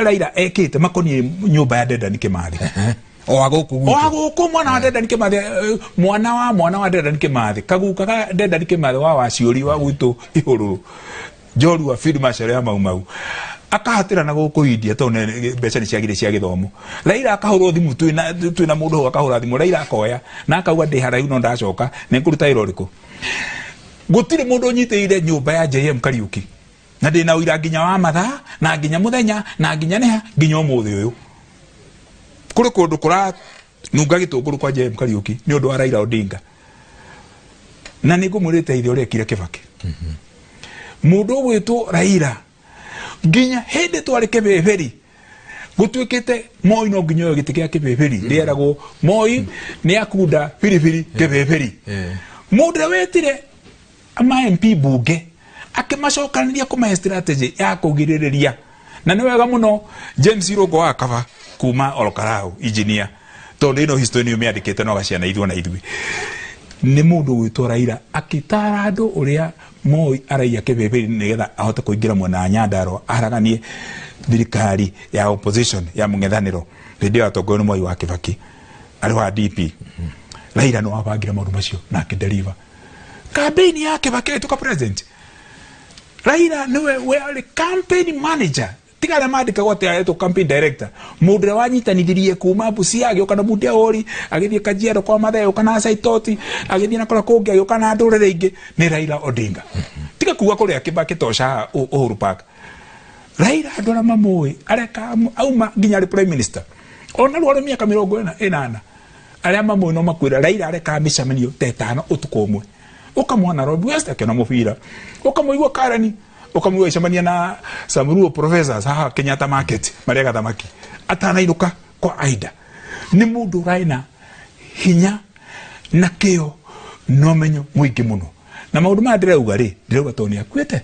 Raila ekĩte makoniĩ nyũmba ya Dedan Kimathi. O wa gũkũ gwitũ. O wa gũkũ, mwana wa Dedan Kimathi, mwana wa Dedan Kimathi, kaguka ka Dedan Kimathi wa Waciũri wa gwitũ Ihũrũrũ, njorua field marshal ya Mau Mau, akahatĩra na gũkũ India tondũ mbeca nĩ ciagire cia gĩthomo. Raila akahũrwo thimũ, twĩna mũndũ hau akahũra thimũ, Raila akoya na akauga ndĩ haraihu no ndacoka nĩ ngũruta wĩra ũrĩkũ. Gũtirĩ mũndũ ũnyitĩrĩire nyũmba ya JM Kariuki, na ndĩna ũira nginya wa mathaa na nginya mũthenya na nginya nĩha nginya ũmũthĩ ũyũ. Kũrĩ kũndũ kũranunga gĩtũngũrũ kwa JM Kariuki nĩ ũndũ wa Raila Odinga, na nĩ ngũmwĩrĩte ithe ũrĩa ekire Kibaki. Mũndũ ũgwĩtwo Raila nginya hĩndĩ twarĩ kĩbĩbĩri gũtuĩkĩte Moi no nginya oe gĩtĩ kĩa kĩbĩbĩri, rĩeragwo Moi nĩ akunda biribiri kĩbĩbĩri. Mũndũ ũrĩa wetire ama MP bunge akĩmacokanĩria kũmahe strategy ya kũgirĩrĩria, na nĩ wega mũno James Irũngũ wa Kaba kuma Olkarau engineer, tondũ ĩno history nĩ ũmĩandĩkĩte no gaciana ithuĩ na ithuĩ. Nĩ mũndũ ũgwĩtwo Raila akĩtara andũ ũrĩa Moi araiya kĩbĩbĩri nĩgetha ahote kũingĩra mwena wa Nyandarua aharaganie thirikari ya opposition ya mũng'ethanĩro hĩndĩ ĩyo atongorio nĩ Mwai wa Kibaki arĩ wa DP. Raila nĩ wabangire maũndũ macio na akĩdeliver campaign ya Kibaki ĩtuĩka president. Raila nĩwe warĩ campaign manager, tiga arĩa mandĩkagwo atĩ aretwo campaign director, mũndũ ũrĩa wanyitanithirie kuma Busia agĩũka na Mundia Ori, agĩthiĩ Kajiado kwa Mathayo, agĩũka na Saitoti, agĩthiĩ na kũrĩa kũngĩ, agĩũka na ndũrĩrĩ ingĩ, nĩ Raila Odinga. Tiga kuga kũrĩa Kibaki tosha Uhuru Park. Raila andũ arĩa mamũĩ areka auma nginya arĩ prime minister, ona rĩu arĩ mĩaka 80, arĩa mamũĩ no makwĩra Raila areka mĩcemanio ta 5 ũtukũ ũmwe. Ũkamwona Nairobi West akĩona mũbira, ũkamũigua Karani, ũkamũigua agĩcemania na Samruo professors haha Kenyatta Market marĩaga thamaki atanainũka kwa Aida. Nĩ mũndũ ũraĩ na hinya na kĩo na ũmenyo mũingĩ mũno. Na maũndũ maya ndĩrauga rĩ, ndĩrauga tondũ nĩ akuĩte,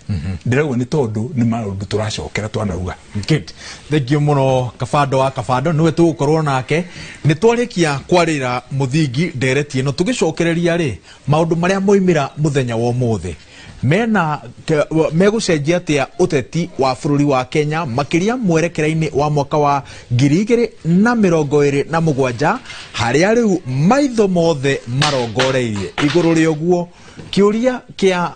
ndĩrauga nĩ tondũ nĩ maũndũ tũracokera twanauga. Good. Thank you mũno Kabando wa Kabando, nĩwe tũgũkorwo nake. Nĩ twarĩkia kwarĩra mũthingi ndereti ĩno, tũgĩcokereria rĩ maũndũ marĩa moimĩra mũthenya wa ũmũthĩ mena megũcenjia atĩa ũteti wa bũrũri wa Kenya makĩria mwerekera-inĩ wa mwaka wa 2027 harĩa rĩu maitho mothe marongoreirie. Igũrũ rĩa ũguo kĩũria kĩa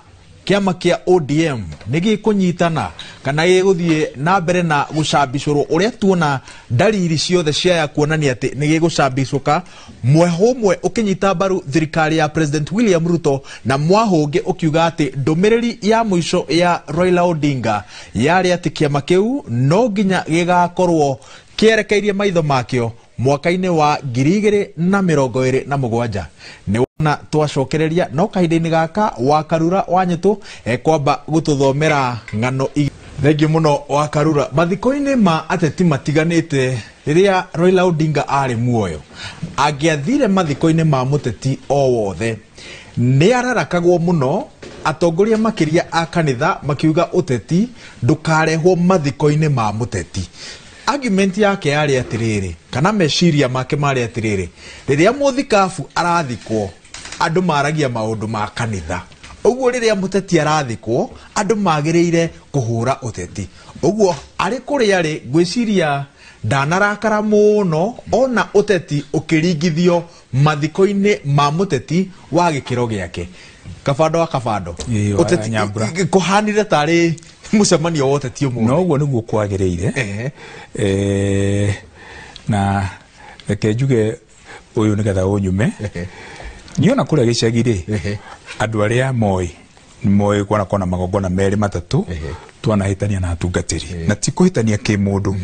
kĩama kĩa ODM nĩ gĩkũnyitana kana gĩgũthiĩ na mbere na gũcambicũrwo ũrĩa tuona ndariri ciothe ciaya kuonania atĩ nĩ gĩgũcambicũka, mweho ũmwe ũkĩnyita mbaru thirikari ya President William Ruto na mwaho ũngĩ ũkiuga atĩ ndũmĩrĩri ya mũico ya Raila Odinga yarĩ atĩ kĩama kĩu no nginya gĩgakorwo kĩerekeirie maitho makĩo mwaka-inĩ wa 2027. Nĩ wona twacokereria no kahinda-inĩ gaka wa Karura wa Nyĩtũ ekwamba gũtũthomera ng'ano. Thengiũ mũno wa Karura. Mathiko-inĩ ma ateti matiganĩte rĩrĩa Raila Odinga arĩ muoyo, angĩathire mathiko-inĩ ma mũteti o wothe nĩ ararakagwo mũno, atongoria makĩria a kanitha makiuga ũteti ndũkarehwo mathiko-inĩ ma mũteti. Argument yake yarĩ atĩrĩrĩ, kana meciria make marĩ atĩrĩrĩ, rĩrĩa mũthikabu arathikwo andũ maragia maũndũ ma kanitha, ũguo rĩrĩa mũteti arathikwo andũ magĩrĩire kũhũra ũteti. Ũguo arĩ kũrĩa rĩ, ngwĩciria Ndanarakara mũno ona ũteti ũkĩringithio mathiko-inĩ ma mũteti wa gĩkĩro gĩake. Kabando wa kabando. Ũteti kũhanire tarĩ mũcemanio wa ũteti ũmũthĩ. No ũguo nĩguo kwagĩrĩire. Na reke njuge ũyũ nĩgetha ũnyume. Niĩ ona kũrĩa gĩcagi rĩ, andũ arĩa moĩ moĩ kwana magongona merĩ matatũ twanahĩtania na atungatĩri na ti kũhĩtania kĩmũndũ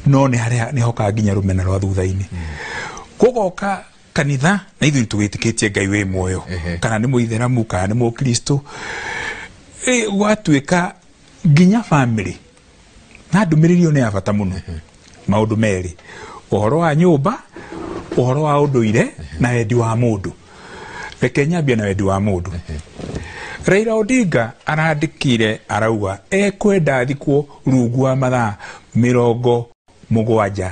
no nĩ harĩa nĩ hokaga nginya rũmena rwa thutha-inĩ. Kũgoka kanitha na ithuĩ tũgĩtĩkĩtie Ngai wĩ muoyo, kana nĩ mũithĩramu kana nĩ mũkristo, gwatuĩka nginya family na ndũmĩrĩri ĩyo nĩ ya bata mũno. Maũndũ merĩ, ũhoro wa nyũmba, ũhoro wa ũndũire na wendi wa mũndũ. Reke nyambie na wendi wa mũndũ. Raila Odinga arandĩkire arauga ekwenda athikwo rungu wa mathaa 70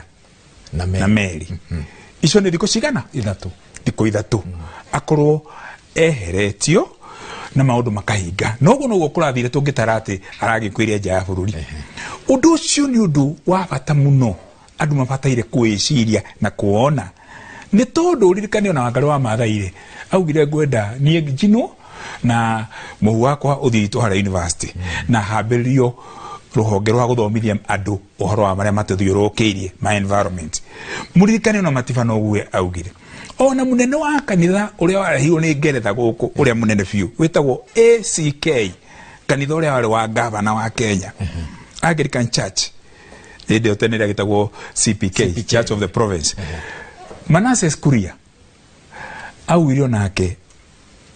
na merĩ. Icio nĩ thikũ cigana? Ithatũ. Thikũ ithatũ. Akorwo eheretio na maũndũ makahinga. Noguo noguo kũrathire tũngĩtara atĩ aragĩkuĩria nja ya bũrũri. Ũndũ ũcio nĩ ũndũ wa bata mũno andũ mabataire kwĩciria na kuona. Nĩ tondũ ũririkane ona Wangarĩ wa Maathai rĩ, augire ngwenda niĩ njinwo na mũhu wakwa ũthiĩ harĩa university na hambĩrĩrio rũhonge rwa gũthomithia andũ ũhoro wa marĩa matũthiũrũrũkĩirie ma environment. Mũririkane ona Matiba noguo augire. Ona mũnene wa kanitha ũrĩa warehirwo nĩ Ngeretha gũkũ, ũrĩa mũnene biũ wĩtagwo ACK, kanitha ũrĩa warĩ wa gavana wa Kenya, Anglican Church, hĩndĩ ĩyo tene ĩrĩa gĩtagwo CPK, Church of the Province. Manasseh Kuria augire onake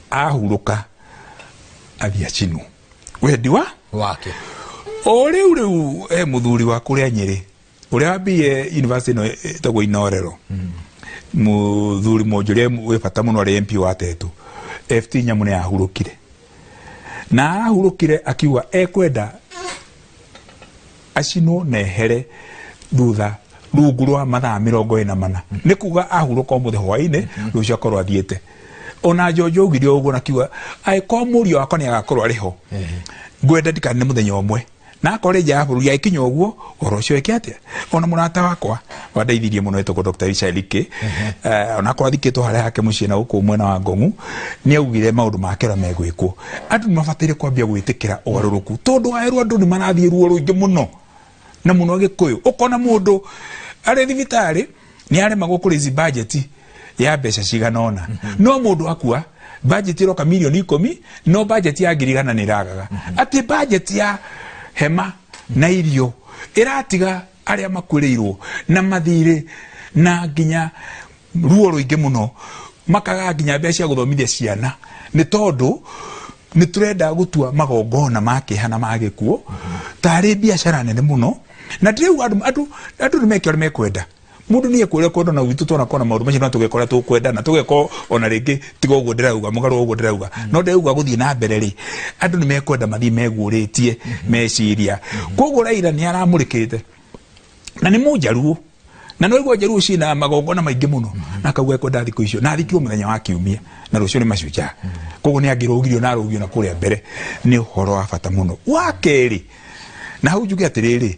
ahurũka athiĩ acinwo. Wendi wa wake. O rĩu rĩu he mũthuri wa kũrĩa Nyĩrĩ ũrĩa wambie university ĩno ĩtagwo Inorero, mũthuri Mũnjũria wĩ bata mũno arĩ MP wa Tetu, FT Nyamu nĩ ahurũkire. Na arahurũkire akiuga ekwenda acinwo na ehere thutha rungu rwa mathaa 44. Nĩ kuga ahurũka ũmũthĩ hwaĩ-inĩ, rũciũ akorwo athiĩte. Ona Njonjo augire ũguo na akiuga angĩkorwo mũriũ wakwa nĩ agakorwo arĩ ho, ngwenda ndikane mũthenya ũmwe. Na akorwo nja ya bũrũri agĩkinya ũguo, ũhoro ũcio eke atĩa? Ona mũrata wakwa wandeithirie mũno etagwo Dr. Richard Likĩ, ona akorwo athikĩtwo harĩa hake mũciĩ na gũkũ mwena wa Ngong'u, nĩ augire maũndũ make ũrĩa megwĩkwo. Andũ nĩ mabataire kwambia gwĩtĩkĩra ũgarũrũku, tondũ waerwo andũ nĩ marathiĩ ruo rũingĩ mũno na mũno Gĩkũyũ. Ũkona mũndũ arĩ thibitarĩ nĩ aremagwo kũraise budget ya mbeca cigana ũna, no mũndũ akua budget ĩroka mirioni 10, no budget ya 100,000 nĩ ĩragaga. Atĩ budget ya hema na irio ĩratiga arĩa makuĩrĩirwo na mathirĩ na nginya ruo rũingĩ mũno, makaga nginya mbeca cia gũthomithia ciana, nĩ tondũ nĩ tũrenda gũtua magongona ma kĩeha na ma gĩkuũ tarĩ biacara nene mũno. Na ndĩrauga andũ nĩ meke ũrĩa mekwenda. Mũndũ nĩ ekwĩra kwenda na gwitũ twana kona maũndũ macio no tũgekora tũkwenda na tũgeko ona rĩngĩ tiga ũguo ndĩrauga mũgarũ ũguo ndĩrauga, no ndĩrauga gũthiĩ na mbere rĩ, andũ nĩ mekwenda mathiĩ meguũrĩtie meciria. Koguo Raila nĩ aramũrĩkĩte na nĩ mũnjaruo, na no igua njaruo ciĩna magongona maingĩ mũno, na akauga ekwenda thikũ icio na athikirwo mũthenya wa kiumia na rũciũ nĩ mashujaa. Koguo nĩ angĩrũgirio na arũgio na kũrĩa mbere. Nĩ ũhoro wa bata mũno. Wa kerĩ, na hau njuge atĩrĩrĩ,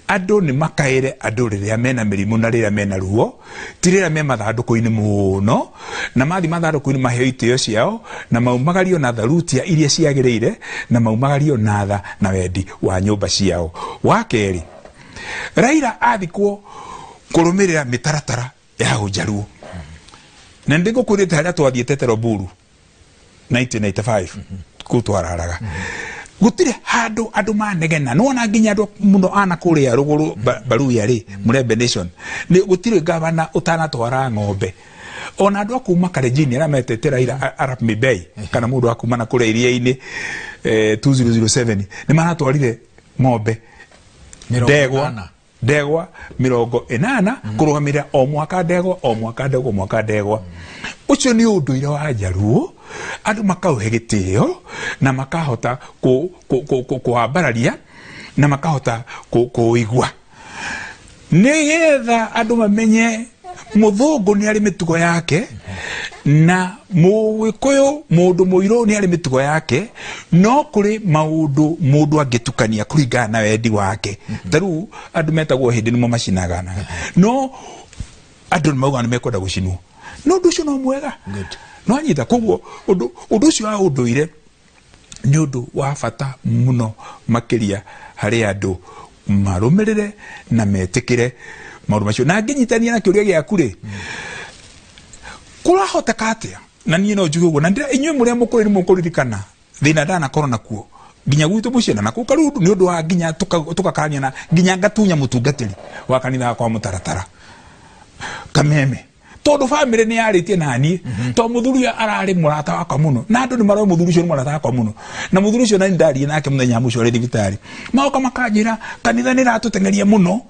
andũ nĩ makaĩre andũ rĩrĩa mena mĩrimũ na rĩrĩa mena ruo, ti rĩrĩa me mathandũkũ-inĩ mũno, na mathiĩ mathandũkũ-inĩ maheo itĩo ciao, na maumagario na tharutia iria ciagĩrĩire, na maumagario na tha na wendi wa nyũmba ciao. Wa kerĩ, Raila athikwo kũrũmĩrĩra mĩtaratara ya ũnjaruo. Na nĩ ngũkwĩrĩte harĩa twathiĩte Teroburu 1995 kũu twararaga, gũtirĩ handũ andũ manegena. Nĩwona nginya andũ mũno ana kũrĩa rũgũrũ Baruya rĩ, Mulembe Nation, nĩ gũtirĩ gavana ũtanatwara ng'ombe. Ona andũ a kuma Kalenjin arĩa metete Raila Arap Mibei, kana mũndũ wa kuma na kũrĩa iria-inĩ 2007 nĩ maratwarire ng'ombe ndegwa 80 kũrũgamĩrĩra o mwaka ndegwa o mwaka ndegwa o mwaka ndegwa. Ũcio nĩ ũndũire wa Njaruo, andũ makaũhe gĩtĩo na makahota kũwambararia na makahota kũũigua, nĩgetha andũ mamenye Muthungu ni ari mitugo yake na Mugikuyu mundu muiru ni ari mitugo yake, no kuri maundu mundu angitukania kuringana na wendi wake. Taru andu metagwo hindi nimo macinagana, no andu mauga ni mekwenda gucinwo, no undu ucio no mwega no anyita. Koguo undu ucio wa unduire ni undu wa bata muno makiria hari andu marumirire na metikire maundu macio. Na nginyitania na kiuria giaku ri, kurahoteka atia? Na nie no njuge uguo, na ndira inyuĩ muria mukuri ni mukuririkana thina ndanakorwo nakuo nginya gwitũ mũciĩ na kũu Karundu, ni undu wa nginya tukakania na nginya ngatunya mutungatĩri wa kanitha kwa mutaratara Kameme, tondu family ni yaritie na niĩ, to muthuri arari murata wakwa muno, na andu ni maroĩ muthuri ucio ni murata wakwa muno, na muthuri ucio na ndarie nake muthenya mucio ari thibitari, maoka makanjira kanitha ni ratutengeria muno,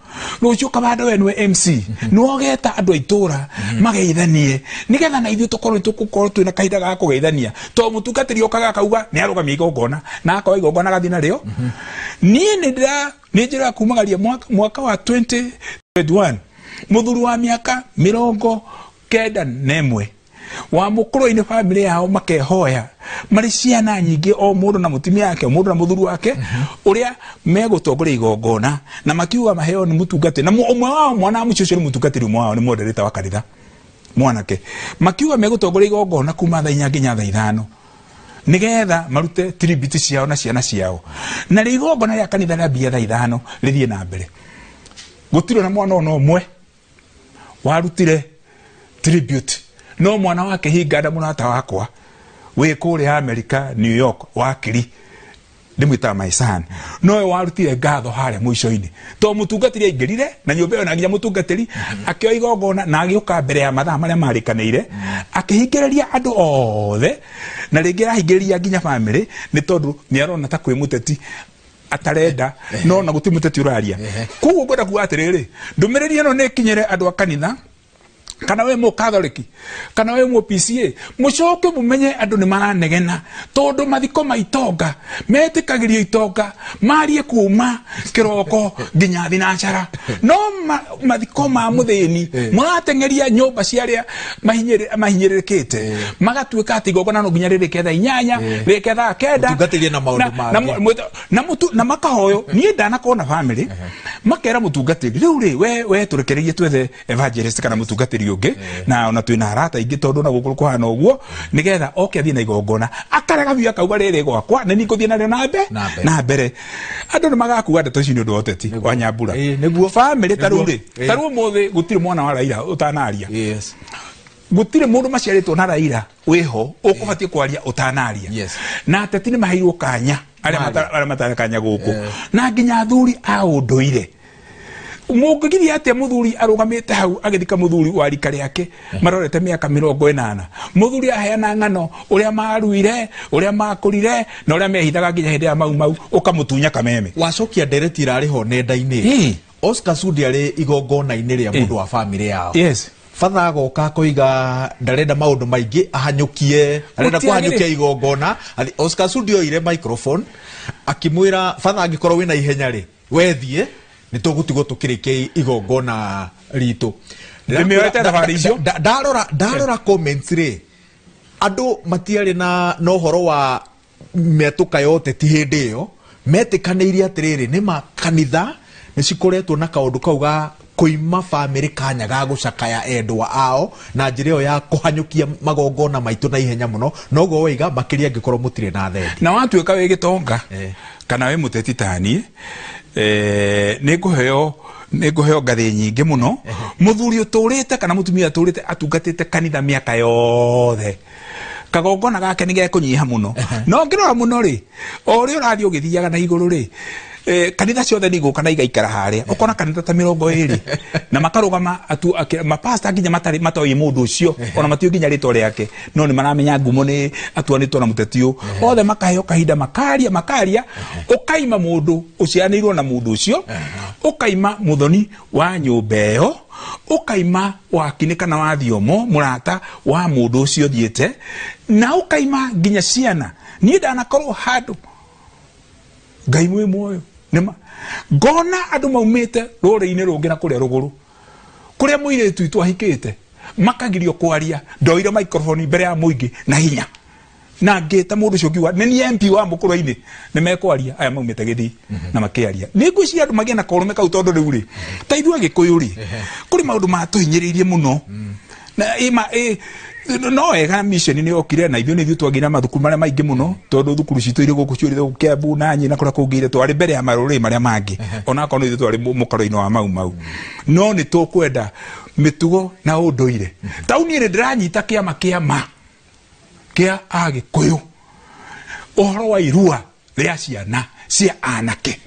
rucio kabando we niwe MC niwogeta andu a itura mageithanie nigetha na ithuĩ tukorwo tugukorwo twina kahinda ga kugeithania, to mutungatĩri okaga akauga ni arugamia igongona na akoa igongona agathi narĩo. Niĩ nĩ ndĩra nĩ njĩra kumagaria mwaka wa 2021 muthuri wa miaka 91 wa mukuru-inĩ family yao makehoya marĩ ciana nyingĩ, o mũndũ na mũtumia wake, o mũndũ na mũthuri wake, ũrĩa megũtongoria igongona, na makiuga maheo nĩ mũtungatĩri, na ũmwe wao mwana wa mũciĩ ũcio nĩ mũtungatĩri, ũmwe wao nĩ moderator wa kanitha mwanake, makiuga megũtongoria igongona kuma thaa 4 nginya thaa 5 nigetha marute tribute ciao na ciana ciao, na rĩ igongona rĩa kanitha rĩambia thaa 5 rĩthiĩ na mbere. Gũtirĩ na mwana ona ũmwe warutire tribute, no mwana wake hinganda murata wakwa wi kuria America New York wakiri ndimwitaga my son, nowe warutire ngatho haria mwico-ini, to mutungatiri aingirire na nyumba ĩyo na nginya mutungatiri akĩoya igongona na agĩũka mbere ya mathaa marĩa marĩkanĩire, akĩhingĩrĩria andũ othe, na rĩngĩ arahingĩrĩria nginya family nĩ tondũ nĩ arona ta kwĩ mũteti atarenda, no na gũtirĩ mũteti ũraria. Koguo ngwenda kuga atĩrĩrĩ, ndũmĩrĩri ĩno nĩ ĩkinyĩre andũ a kanitha, kana we mu Catholic, kana we mu PCA, mucoke mumenye andu ni maranegena tondu mathiko ma itonga metikagirio itonga marie kuma kiroko nginya thinacara, no mathiko ma muthini muratengeria nyumba cia aria mahinyĩrĩrĩkĩte, magatuĩka ati igongona no nginya rĩrĩke thaa 8 rĩke thaa 9 mutungatĩri na maundu mangĩ na makahoyo. Niĩ ndanakorwo na family makera mutungatĩri rĩu rĩ we tũrekererie twethe evangelist kana mutungatĩri ũngĩ, na ona twĩna arata aingĩ tondũ na gũkũ kũhana ũguo, nĩgetha oke athiĩ na igongona, akarega biũ akauga rĩrĩ gwakwa nĩ niĩ ngũthiĩ narĩo na mbere. Andũ nĩ magakuga ndeto ici nĩ ũndũ wa ũteti wa Nyambura. Nĩguo family ta rĩu rĩ, ta rĩu ũmũthĩ gũtirĩ mwana wa Raila ũtanaria, gũtirĩ mũndũ maciarĩtwo na Raila wĩho ũkũbatiĩ kwaria ũtanaria, na ateti nĩ maheirwo kanya arĩa matarĩ kanya gũkũ, na nginya athuri a ũndũire. Mũngĩgiria atĩa mũthuri arũgamĩte hau agĩthika mũthuri wa rika rĩake marorete mĩaka 80, mũthuri aheana ng'ano ũrĩa maruire, ũrĩa makũrire, na ũrĩa mehithaga nginya hĩndĩ ya Mau Mau, ũkamũtunya Kameme. Wacokia ndereti irarĩ ho nenda-inĩ. Oscar Sudi arĩ igongona-inĩ rĩa mũndũ wa family yao. Father agoka akoiga ndarenda maundu maingĩ, ahanyũkie, arenda kũhanyũkia igongona. Oscar Sudi oire microphone akĩmwĩra father, angĩkorwo wĩna ihenya rĩ wethiĩ, nĩ tũgũtigwo tũkĩrĩkia igongona ritũ. Ndarora comments rĩ, andũ matiarĩ na ũhoro wa mĩatũka ya ũteti hĩndĩ ĩyo, metĩkanĩirie atĩrĩrĩ, nĩ ma kanitha nĩ cikoretwo na kaũndũ kau ga kuima family kanya ga gucakaya endwa ao na njira ĩyo ya kũhanyũkia magongona maitũ na ihenya mũno, noguo waiga makĩria angĩkorwo mũtirĩ na thendi. Na watuĩka wĩ gĩtonga kana wĩ mũteti ta niĩ, nĩ ngũheo ngathĩ nyingĩ mũno. Mũthuri ũtũrĩte kana mũtumia ũtũrĩte atungatĩte kanitha mĩaka yothe, kagongona gake nĩ gekũnyiha mũno. No ngĩrora mũno rĩ, o ũrĩa ũrathiĩ ũgĩthiaga na igũrũ rĩ, kanitha ciothe nĩ igũka na igaikara harĩa, ũkona kanitha ta 20 na makarũgama mapasta nginya matarĩ matoĩ mũndũ ũcio, ona matiũĩ nginya rĩtwa rĩake, no nĩ maramenya ngumo nĩ atuanĩtwo na mũteti ũyũ, othe makaheo kahinda makaria makaria, ũkaima mũndũ ũciaranĩirwo na mũndũ ũcio, ũkaima mũthoni wa nyũmba ĩyo, ũkaima wakinĩ kana wa thiomo mũrata wa mũndũ ũcio ũthiĩte, na ũkaima nginya ciana. Niĩ ndanakorwo handũ Ngai mwĩ muoyo nĩma ngona andũ maumĩte rũrĩrĩ-inĩ rũngĩ na kũrĩa rũgũrũ Kũrĩa mũirĩtu witũ ahikĩte makagirio kwaria, ndoire microphone mbere ya mũingĩ na hinya na ngĩta mũndũ ũcio ngiuga nĩ niĩ MP wa Mũkũrwe-inĩ, nĩ mekwaria aya maumĩte Gĩthii na makĩaria. Nĩ ngwĩciria andũ magĩe na korũme kau, tondũ rĩu rĩ ta ithuĩ Agĩkũyũ rĩ kũrĩ maũndũ matũhinyĩrĩirie mũno na no wega mission nĩ yokire na ithuĩ nĩ ithuĩ twagĩire na mathukuru marĩa maingĩ mũno, tondũ thukuru citũ irĩ gũkũ ciũrĩte gũkũ Kiambu na Nyĩ na kũrĩa kũngĩ twarĩ mbere ya marũrĩrĩ marĩa mangĩ, onakorwo nĩ ithuĩ twarĩ mũkaro-inĩ wa Mau Mau. No nĩ tũkwenda mĩtugo na ũndũire. Tau niĩ nĩ ndĩranyita kĩama kĩa ma kĩa Agĩkũyũ ũhoro wa irua rĩa ciana cia anake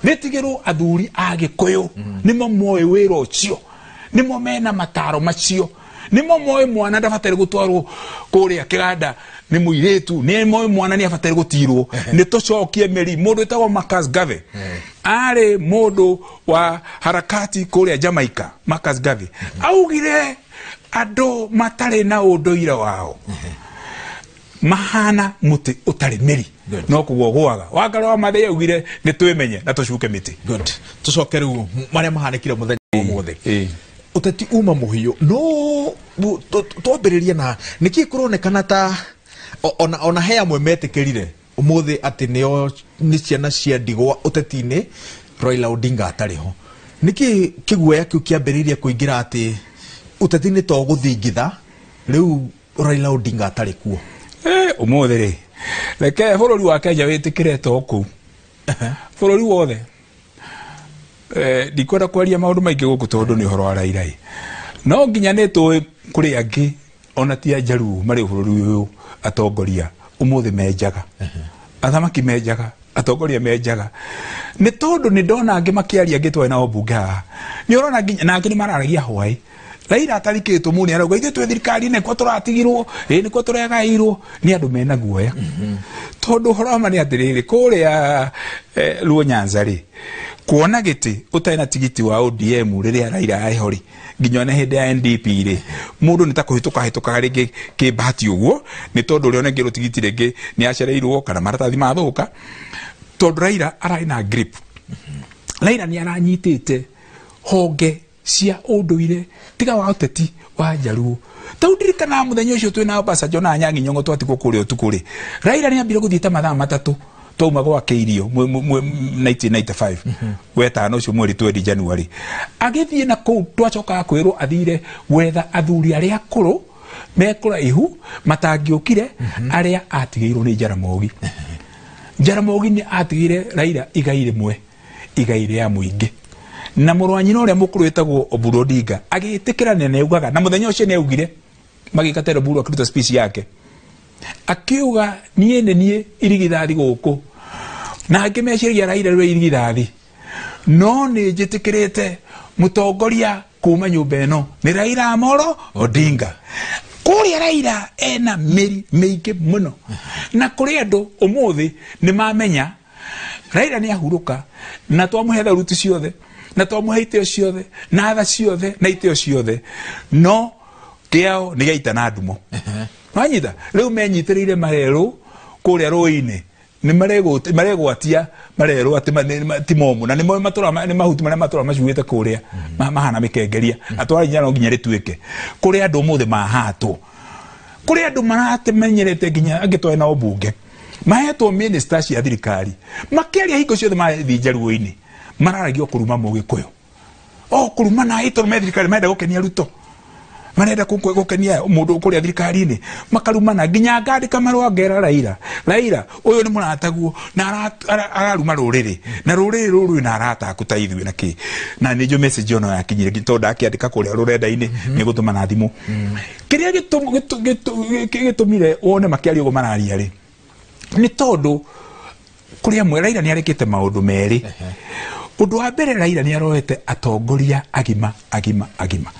rĩtigĩrwo athuri a Gĩkũyũ, nĩmo moĩ wĩra ũcio, nĩmo mena mataro macio, nĩmo moĩ mwana ndabataire gũtwarwo kũrĩa kĩganda nĩ mũirĩtu, nĩ moĩ mwana nĩ abataire gũtirwo. Nĩ tũcokie mĩri. Mũndũ wĩtagwo Marcus Garvey arĩ mũndũ wa harakati kũrĩa Jamaica. Marcus Garvey augire andũ matarĩ na ũndũire wao mahana mũtĩ ũtarĩ mĩri no kũgwa ũgũaga. Wangari wa Maathai augire nĩ twĩmenye na tũcuke mĩtĩ. Good. Tũcoke rĩu marĩa mahanĩkire mũthenya wa ũmũthĩ. Ũteti uma mũhiũ, no twambĩrĩrie na nĩkĩ kũronekana ta ona he amwe metĩkĩrire ũmũthĩ atĩ nĩo nĩ ciana cia ndigwa ũteti-inĩ Raila Odinga atarĩ ho. Nĩkĩ kĩguoya kĩu kĩambĩrĩirie kũingĩra atĩ ũteti-inĩ to gũthingitha rĩu Raila Odinga atarĩ kuo? Ũmũthĩ rĩ reke bũrũri wa Kenya wĩtĩkĩre to kũu bũrũri wothe. Ndikwenda kwaria maũndũ maingĩ gũkũ tondũ nĩ ũhoro wa Raila, no nginya nĩ tũĩ kũrĩ angĩ ona ti Ajaruo marĩ bũrũri ũyũ atongoria ũmũthĩ menjaga, athamaki menjaga, atongoria menjaga, nĩ tondũ nĩ ndona angĩ makĩaria angĩ twarĩ nao mbunge haha, nĩ ũrona nginya na angĩ nĩ mararagia hwaĩ Raila atarikĩtwo mũndũ nĩ arauga ithuĩ twĩ thirikari-inĩ nĩkuo tũratigirwo, ĩ nĩkuo tũregaĩirwo nĩ andũ mena guoya. Tondũ ũhoro wa ma nĩ atĩrĩrĩ, kũrĩa Luo Nyanza rĩ, kuona gĩtĩ ũtarĩ na tigiti wa ODM rĩrĩa Raila eho rĩ, nginya ona hĩndĩ ya NDP rĩ, mũndũ nĩ ta kũhĩtũka hĩtũkaga rĩngĩ kĩmbahati ũguo, nĩ tondũ ũrĩa ũnengerwo tigiti rĩngĩ nĩ acereirwo kana maratathi mathũka, tondũ Raila ararĩ na grip. Raila nĩ aranyitĩte honge cia ũndũire tiga wa ũteti wa Jaluo. Tau ndirikanaga mũthenya ũcio twĩna Obasanjo na Anyang'i Nyong'o twatigwo kũrĩa ũtukũ rĩ, Raila nĩ ambire gũthiĩ ta mathaa matatũ twauma gwake irio 1995 wetano ũcio mweri 20 January, agĩthiĩ na kũu twacokaga kwĩrwo athire gwetha athuri arĩa akũrũ mekũraihu matangĩũkire arĩa atigĩirwo nĩ Jaramogi. Jaramogi nĩ atigĩire Raila igai rĩmwe, igai rĩa mũingĩ, na mũrũ wa nyina ũrĩa mũkũrũ wĩtagwo Oburu Odinga agĩtĩkĩra na nĩaugaga, na mũthenya ũcio nĩaugire magĩka Ted Oburu akĩruta speech yake akiuga niĩ nĩ niĩ irigithathi gũkũ, na angĩ meciragia Raila nĩwe irigithathi, no nĩ njĩtĩkĩrĩte mũtongoria kuma nyũmba ĩno nĩ Raila Amolo Odinga. Kũrĩa Raila ena mĩri mĩingĩ mũno, na kũrĩ andũ ũmũthĩ nĩ mamenya Raila nĩ ahurũka, na twamũhe tharuti ciothe, na twamũhe itĩo ciothe, na tha ciothe, na itĩo ciothe, no kĩao nĩ gĩaita na ndumo. Wanyita rĩu menyitĩrĩire marerũ kũrĩa rũĩ-inĩ, nĩ maregwatia marerwo atĩ ti momũ, na nĩmo matũra nĩ mahuti marĩa matũra macuĩte kũrĩa mahana mĩkengeria, atwara nginya no nginya rĩtuĩke. Kũrĩ andũ ũmũthĩ mahatwo, kũrĩ andũ maratemenyerete nginya angĩ twarĩ nao mbunge mahetwo minister cia thirikari makĩaria hingo ciothe mathiĩ Njaruo-inĩ mararagio kũruma Mũgĩkũyũ, o kũruma na ĩtondũ me thirikari marenda gũkenia Ruto, marenda gũkenia mũndũ kũrĩa thirikari-inĩ, makarumana nginya ngandĩka marũa ngera Raila, Raila ũyũ nĩ mũrataguo na araruma rũrĩrĩ, na rũrĩrĩ rũrũ rwĩna arata aku ta ithuĩ na kĩ, na nĩ njũĩ message ono yakinyire tondũ ndakĩandĩka kũrĩa rũrenda-inĩ nĩ gũtũma na thimũ. Kĩrĩa gĩtũmire wone makĩaria ũguo mararia rĩ, nĩ tondũ kũrĩ amwe Raila nĩ arekĩte maũndũ merĩ. Ũndũ wa mbere, Raila nĩ aroete atongoria agima agima agima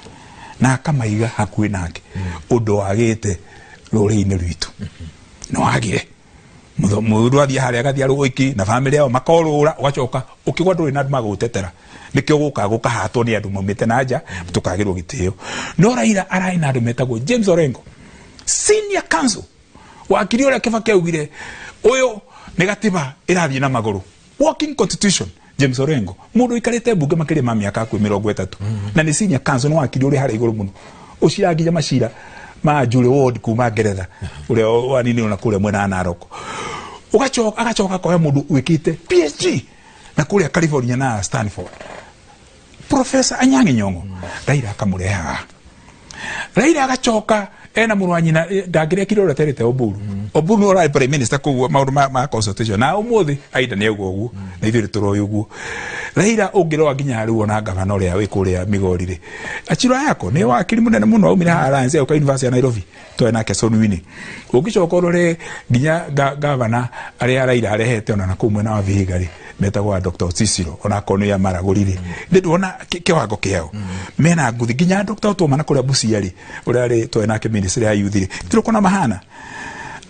na akamaiga hakuhĩ nake, ũndũ wagĩte rũrĩrĩ-inĩ rwitũ no wagire mũndũ athiĩ harĩa agathiĩ arĩ wiki na bamĩrĩ yao makorũra, ũgacoka ũkĩgwa ndũrĩ na andũ magũgũtetera, nĩkĩo gũkaga gũkahatwo nĩ andũ maumĩte na nja tũkagĩrwo gĩtĩo. No Raila ararĩ na andũ metagwo James Orengo, senior counsel wakiri ũrĩa Kibaki augire ũyũ nĩ gatiba ĩrathiĩ na magũrũ, walking constitution. James Orengo mundu ikarite bunge makiria ma miaka ku 30 na ni senior counsel no wakiri uri haria iguru muno uciranginya macira ma Julie Ward kuma Ngeretha uria wanini ona kuria mwena Narok ugacoka agacoka koya mundu wikite PhD na kuria California na Stanford Professor Anyang'i Nyong'o Raila akamurehaga Raila agacoka ena mũrũ wa nyina ndangĩrekire ũrĩa aterĩte Oburu. Oburu nĩwe ũrarĩ prime minister koguo maũndũ ma consultation na ũmũthĩ Aida nĩ auga ũguo na ithuĩ nĩtũroĩ ũguo. Raila ũngĩrora nginya rĩu ona gavana ũrĩa wĩ kũrĩa Migori rĩ Achiro Ayako nĩ wakiri mũnene mũno aumire haha Alliance auka University ya Nairobi twarĩ nake Sonwini. Ũngĩcoka ũrore nginya gavana arĩa Raila arehete ona nakũu mwena wa Vihiga rĩ metagwo Dr. Cicero ona akorwo nĩ amaragũri rĩ ndĩndona kĩwango kĩao mena nguthi nginya Dr. Otuoma na kũrĩa Busia rĩ ũrĩa arĩ twarĩ nake ministry ya youth rĩ tirũkona mahana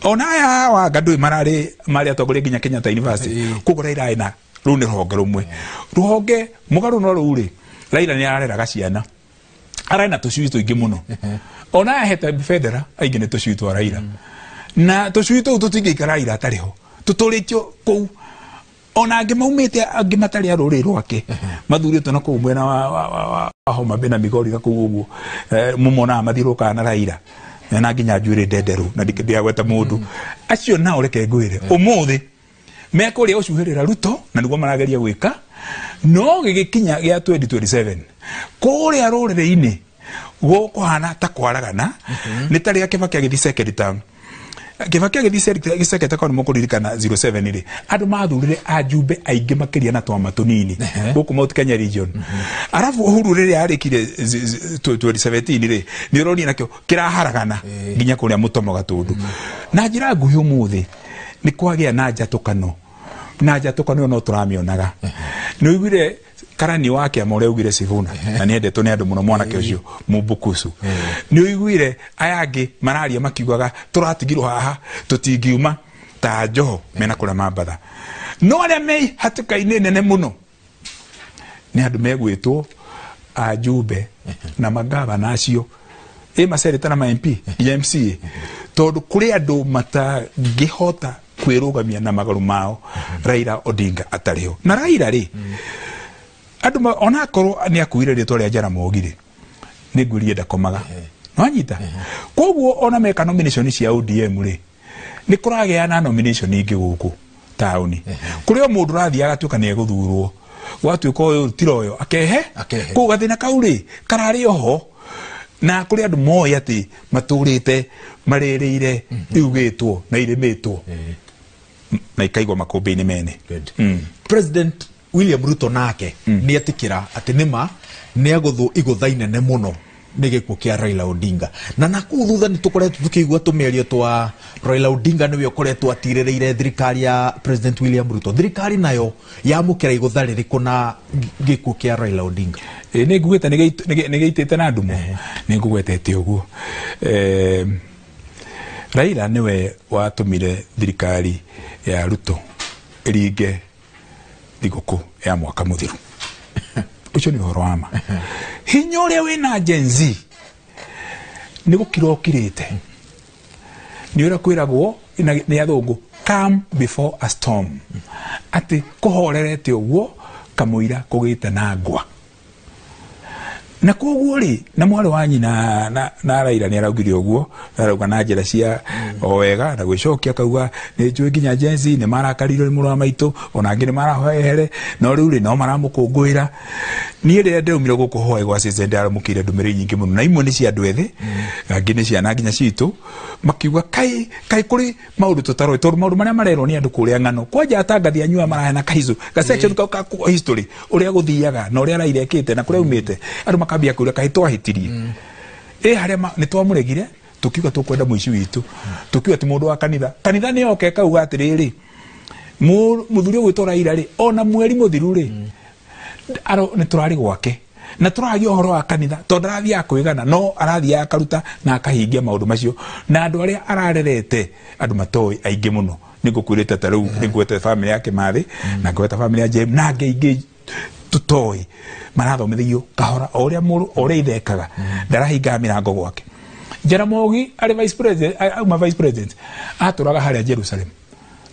ona aya wa ngandui mararĩ marĩ atongoria nginya Kenyatta University koguo Raila ena rũu nĩ rũhonge rũmwe rũhonge mũgarũ no rũu rĩ Raila nĩ arareraga ciana ararĩ na tũcui tũingĩ mũno ona aya hete bendera aingĩ nĩ tũcui twa Raila na tũcui tũu tũtingĩikara Raila atarĩ ho tũtũrĩtio kũu ona angĩ maumĩte angĩ matarĩ a rũrĩrĩ rwake mathurĩtwo na kũu mwena wa Homa Bay na Migori na kũu ũguo mũmonaga mathiũrũrũkaga na Raila na nginya njuĩrĩ ndenderũ na ndingĩagweta mũndũ acio nao reke ngwĩre ũmũthĩ mekũrĩa ũcuhĩrĩra Ruto na nĩguo marageria gwĩka no gĩgĩkinya gĩa 2027 kũrĩa rũrĩrĩ-inĩ gũkũhana ta kwaragana nĩ ta rĩrĩa Kibaki agĩthiĩ second term Kibaki agĩthiĩ second term nĩ mũkũririkana 07 rĩ andũ mathurire ajumbe aingĩ makĩria na twama tũnini gũkũ Mount Kenya region arabu Uhuru rĩrĩa arĩkire 2017 rĩ nĩ ũronire nakĩo kĩraharagana nginya kũrĩa Mũtomo Gatũndũ na njĩra nguhĩ ũmũthĩ nĩ kwagĩa na njatũkano na njatũkano ĩyo no tũramĩonaga nĩ ũiguire karani wa kĩama ũrĩa augire Sifuna na nĩ endetwo nĩ andũ mũno mwanake ũcio Mũmbukusu nĩ ũiguire aya angĩ mararia makiugaga tũratigirwo haha tũtingiuma ta Joho mena kũrĩa Mambatha no arĩa me hatĩka-inĩ nene mũno nĩ andũ megwĩtwo ajumbe na magavana acio ĩ macerĩte na ma MP nginya MCA tondũ kũrĩ andũ matangĩhota kwĩrũgamia na magũrũ mao Raila Odinga atarĩ ho na Raila rĩ andũ ona akorwo nĩ akuire rĩtwa rĩa Jaramogi rĩ nĩ ngwĩrire ndakomaga nwanyita koguo ona meka nomination cia ODM rĩ nĩ kũragĩa na nomination ingĩ gũkũ taũni kũrĩ o mũndũ ũrathiaga agatuĩka nĩ egũthurwo gwatuĩka ũyũ tira ũyũ akehe koguo gathĩna kau rĩ kararĩ oho na kũrĩ andũ moĩ atĩ matũrĩte marĩrĩire iugĩtwo na irĩmĩtwo na ikaigwo makũmbĩ-inĩ mene. President William Ruto nake nĩ etĩkĩra atĩ nĩma nĩ agũthwo igũtha inene mũno nĩ gĩkuũ kĩa Raila Odinga na nakũu thutha nĩ tũkoretwo tũkĩigua tũmĩario twa Raila Odinga nĩwe ũkoretwo atirĩrĩire thirikari ya President William Ruto thirikari nayo yamũkĩra igũtha rĩrĩkũ na gĩkuũ kĩa Raila Odinga nĩ ngugĩte nĩ gĩitĩte na ndumo nĩ ngũgwetete ũguo Raila nĩwe watũmire thirikari ya Ruto ĩringe thigũkũ ya mwaka mũthiru ũcio nĩ ũhoro wa ma hinya ũrĩa wĩna Gen Z nĩ gũkira ũkirĩte nĩ ũrĩa kwĩragwo nĩ athũngũ calm before a storm atĩ kũhorerete ũguo kamũira kũgĩte na ngwa na koguo rĩ na mwarĩ wa nyina na Raila nĩ araugire ũguo arauga na njĩra cia o wega na gwĩcokia akauga nĩ njũĩ nginya Gen Z nĩ marakarirwo nĩ mũrũ wa maitũ ona angĩ nĩ marahoehere no rĩu rĩ no maramũkũngũĩra niĩ rĩrĩa ndĩraumire gũkũ hoe gwa Citizen ndĩramũkĩire ndũmĩrĩri nyingĩ mũno na imwe nĩ cia andũ ethĩ angĩ nĩ ciana nginya citũ makiuga kaĩ kaĩ kũrĩ maũndũ tũtaroĩ tondũ maũndũ marĩa marerwo nĩ andũ kũrĩa ng'ano kwanja atangathi anyu aya maraheana kahistory ga section kau ka history ũrĩa gũthiaga na ũrĩa Raila ekĩte na kũrĩa aumĩte andũ makambia kũria kaĩ twahĩtirie ĩ harĩa nĩ twamũregire tũkiuga tũkwenda mũici witũ tũkiuga ti mũndũ wa kanitha kanitha nĩ yoka ĩkauga atĩrĩrĩ mũthuri ũgwĩtwo Raila rĩ ona mweri mũthiru rĩ nĩ tũrarĩ gwake na tũragia ũhoro wa kanitha tondũ ndarathiaga kwĩgana no arathiaga akaruta na akahingia maũndũ macio na andũ arĩa ararerete andũ matoĩ aingĩ mũno nĩ ngũkwĩrĩte ta rĩu nĩ ngwete famĩlĩ ya Kĩmathi na ngweta famĩlĩ ya James na angĩ aingĩ tũtoĩ marathomithio kahora o ũrĩa mũrũ o ũrĩa ithe ekaga ndarahingaga mĩrango gwake Jaramogi arĩ vice president auma vice president atũraga harĩa Jerusalem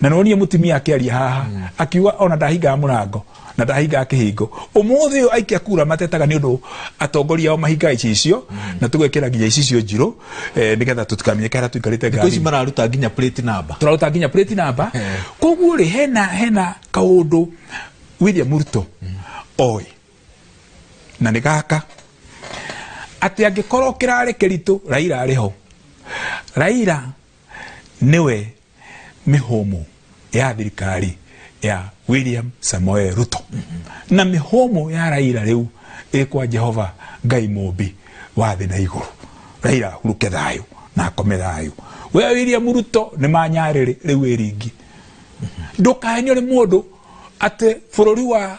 Na nonire mutumia akiaria haha akiuga ona ndahingaga murango na ndahingaga kihingo. Umuthi uyu aikia kura matetaga ni undu atongoria ao mahingaga icicio na tugekira nginya icicio njiru nigetha tutikamenye kara tuikarite ngari. Ici mararuta nginya plate number. Turaruta nginya plate number. Koguo ri hena kaundu William Ruto oi na nĩ gaka atĩ angĩkorwo kĩrarĩ kĩritũ Raila arĩ ho. Raila nĩwe mĩhũmũ ya thirikari ya William Samoei Ruto. Na mĩhũmũ ya Raila rĩu ĩ kwa Jehova Ngai mũmbi wa thĩ na igũrũ. Raila ahurũke thayũ na akome thayũ. We William Ruto nĩ manyarĩrĩ rĩu ĩ ringi. Ndũkahenio nĩ mũndũ atĩ bũrũri wa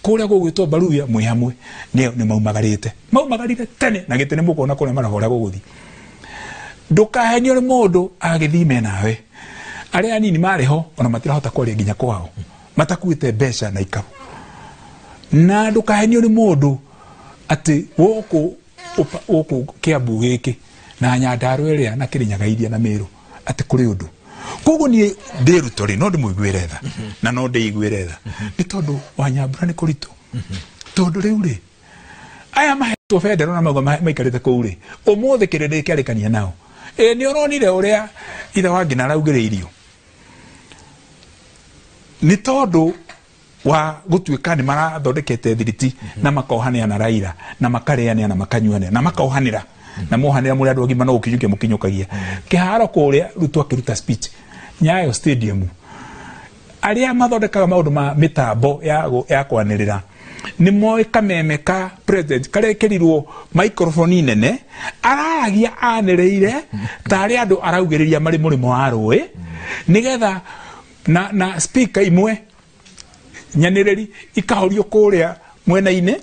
kũrĩa gũgwĩtwo Baruya mwĩ hamwe nĩ maumagarĩte. Maumagarire tene na gĩtĩ nĩ mũkuona kũrĩa marahũra gũgũthiĩ. Ndũkahenio nĩ mũndũ agĩthime nawe. Arĩa anini marĩ ho ona matirahota kwaria nginya kwao. Matakuĩte mbeca na ikabu. Na ndũkahenio nĩ mũndũ atĩ gũkũ Kiambu gĩkĩ na Nyandarua ĩrĩa na Kĩrĩnyaga iria na Meru atĩ kũrĩ ũndũ. Koguo niĩ ndĩ Ruto rĩ no ndĩmũiguĩre tha na no ndĩiguĩre tha nĩ tondũ wa Nyambura nĩ kũritũ. Tondũ rĩu rĩ aya mahetwo bendera na mauga maikarĩte kũu rĩ ũmũthĩ kĩrĩndĩ kĩarĩkania nao. Ĩ nĩ ũronire ũrĩa ithe wa Ngina araugĩrĩirio nĩ tondũ wa gũtuĩka nĩ marathondekete thiriti na makohanĩra na Raila na makarĩanĩra na makanyuanĩra na makohanĩra na mohanĩra mũrĩ andũ agima no gũkinyũkia mũkinyũkagia. Kĩharo kũrĩa Ruto akĩruta speech Nyayo Stadium arĩa mathondekaga maũndũ ma mĩtambo ya kwanĩrĩra nĩ moĩ kameme ka president karekĩrirwo microphone nene araragia anĩrĩire tarĩ andũ araugĩrĩria marĩ mũrĩmo wa rũĩ nĩgetha na speaker imwe nyanĩrĩri ikahorio kũrĩa mwena-inĩ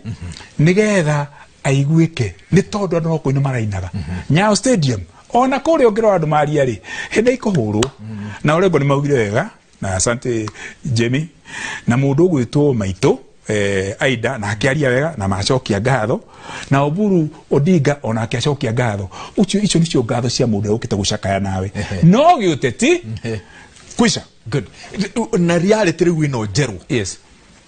nĩgetha aiguĩke nĩ tondũ andũ no kũina marainaga. Nyayo Stadium ona kũrĩa ũngĩrora andũ maria rĩ hĩndĩ ikũhũrwo na Orengo nĩ maugire wega na asante Jamie na mũndũ ũgwĩtwo Maitũ Aida na akĩaria wega na macokia ngatho na Oburu Odinga ona akĩacokia ngatho. Ucio icio nicio ngatho cia mũndũ ũkĩte gũcakaya nawe no gĩũteti kwisha. Good. Na reality rĩu ĩno njerũ. Yes.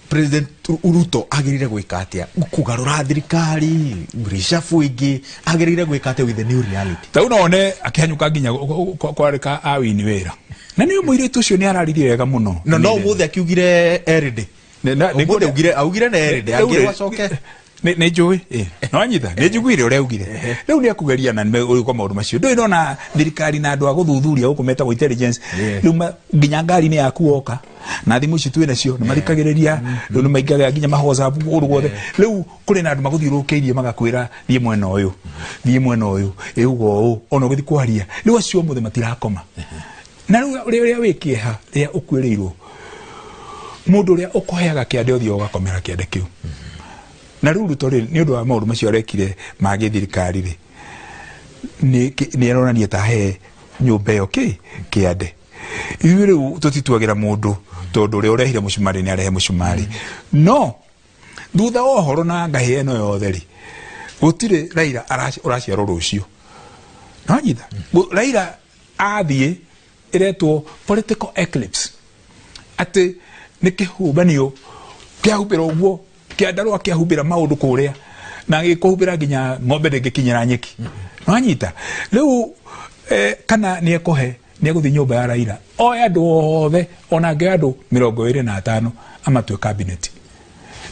President Ruto agĩrĩire gwĩka atĩa? Kũgarũra thirikari, reshuffle ĩngĩ, agĩrĩire gwĩka atĩa with the new reality? Ta no one akĩhanyũka nginya kwarĩka awini wĩra. Na nĩ mũirĩtu ũcio nĩ araririe wega mũno. No no ũmũthĩ akiugire erĩndĩ. Ũmũthĩ augire augire na erĩndĩ angĩrwo acoke. Nĩ njũĩ. No anyita nĩ njiguire ũrĩa augire. Rĩu nĩ akũgeria na nĩ maũndũ macio. Ndũĩ ndona thirikari na andũ a gũthuthuria gũkũ metagwo intelligence. Rĩu nginya ngari-inĩ yaku woka na thimũ ici twĩ nacio nĩ mathikagĩrĩria rĩu nĩ maingaga nginya ma WhatsApp kũndũ guothe. Rĩu kũrĩ na andũ magũthiũrũrũkĩirie magakwĩra thiĩ mwena ũyũ, thiĩ mwena ũyũ, ĩuga ũũ, ona ũgĩthiĩ kwaria. Rĩu acio ũmũthĩ matirakoma. Na rĩu ũrĩa wĩ kĩeha rĩrĩa ũkuĩrĩirwo mũndũ ũrĩa ũkũheaga kĩande ũthiaga ũgakomera kĩande kĩu. Na rĩu Ruto rĩ nĩ ũndũ wa maũndũ macio arekire ma gĩthirikari rĩ nĩ aronania ta he nyũmba ĩyo kĩande. Ithuĩ rĩu tũtituagĩra mũndũ tondũ ũrĩa ũrehire mũcumarĩ nĩ arehe mũcumarĩ. No thutha wa ũhoro na ngahĩ ĩno yothe rĩ gũtirĩ Raila ũraciarwo rũciũ. No nyita Raila athiĩ ĩretwo political eclipse atĩ nĩ kĩhubanio kĩahumbĩra ũguo kĩandarũa kĩahumbĩra maũndũ kũrĩa na gĩkũhumbĩra nginya ng'ombe ndĩngĩkinyĩra nyeki. No anyita rĩu kana nĩ ekũhe nĩ egũthiĩ nyũmba ya Raila oe andũ othe ona angĩoya andũ 25 amatue cabinet.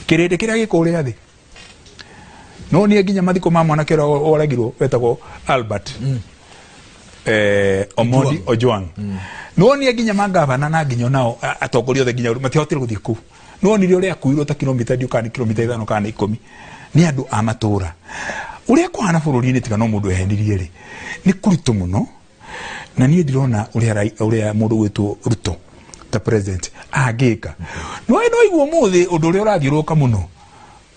Kĩrĩndĩ kĩrĩa gĩkũrĩa thĩ no niĩ nginya mathiko ma mwanake ũrĩa oragirwo wetagwo Albert Omondi Ojwang. No niĩ nginya mangavana na nginya nao atongoria othe nginya matihotire gũthiĩ kũu. No nire ũrĩa akuirwo ta kilomita ndiũ kana kilomita 5 kana 10 nĩ andũ a matũra. Ũrĩa kũhana bũrũri-inĩ tiga no mũndũ ehenirie rĩ nĩ kũritũ mũno na niĩ ndirona ũrĩa mũndũ gwĩtwo Ruto ta president angĩka. No no igua ũmũthĩ ũndũ ũrĩa ũrathiũrũrũka mũno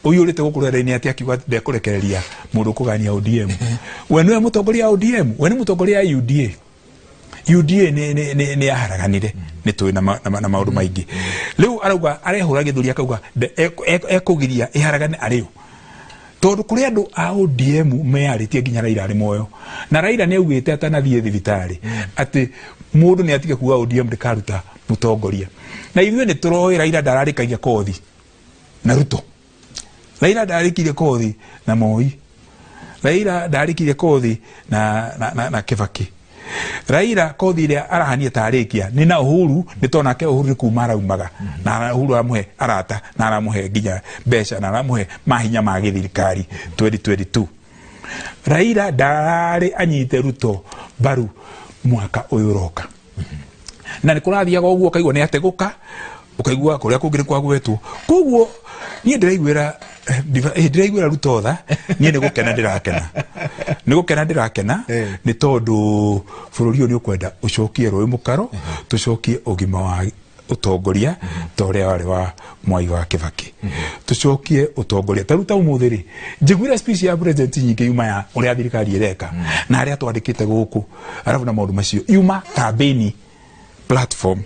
ũiyũrĩte gũkũ rũrenda-inĩ atĩ akiuga ndekũrekereria mũndũ ũkũgania ODM. We nĩwe mũtongoria wa ODM, we nĩ mũtongoria wa UDA. UDA nĩ yaharaganire nĩ tũĩ na maũndũ maingĩ. Rĩu arauga arehũra gĩthũri akauga ekũgiria ĩharagane arĩ ũ. Tondũ kũrĩ andũ a ODM meyarĩtie nginya Raila arĩ muoyo. Na Raila nĩ augĩte atanathiĩ thibitarĩ atĩ Mũndũ nĩ atige kuga ODM ndĩkaruta mũtongoria. Na ithuĩ nĩ tũroĩ Raila ndararĩkagia kothi na Ruto. Raila ndarĩkirie kothi na Moi. Raila ndarĩkirie kothi na Kibaki. Raila kothi ĩrĩa arahania tarĩkia nĩ na Uhuru, nĩ tondũ nake Uhuru nĩ kuma araumaga. Na Uhuru aramũhe arata na aramũhe nginya mbeca na aramũhe mahinya ma gĩthirikari 2022. Raila ndararĩ anyite Ruto mbaru mwaka ũyũ ũroka. Na nĩ kũrathiaga ũguo ũkaigua nĩ ategũka, ũkaigua kũrĩa kũngĩ nĩ kwagwetwo. Koguo niĩ ndĩraiguĩra Ruto tha, niĩ nĩ gũkena ndĩrakena. Nĩ gũkena ndĩrakena nĩ tondũ bũrũri ũyũ nĩ ũkwenda ũcokie rũĩ mũkaro, tũcokie ũgima wa ũtongoria ta ũrĩa warĩ wa Mwai wa Kibaki. Tũcokie ũtongoria. Ta rĩu ta ũmũthĩ rĩ, njiguire speech ya president nyingĩ yuma ya ũrĩa thirikari ĩreka na arĩa twandĩkĩte gũkũ, arabu na maũndũ macio yuma campaign platform.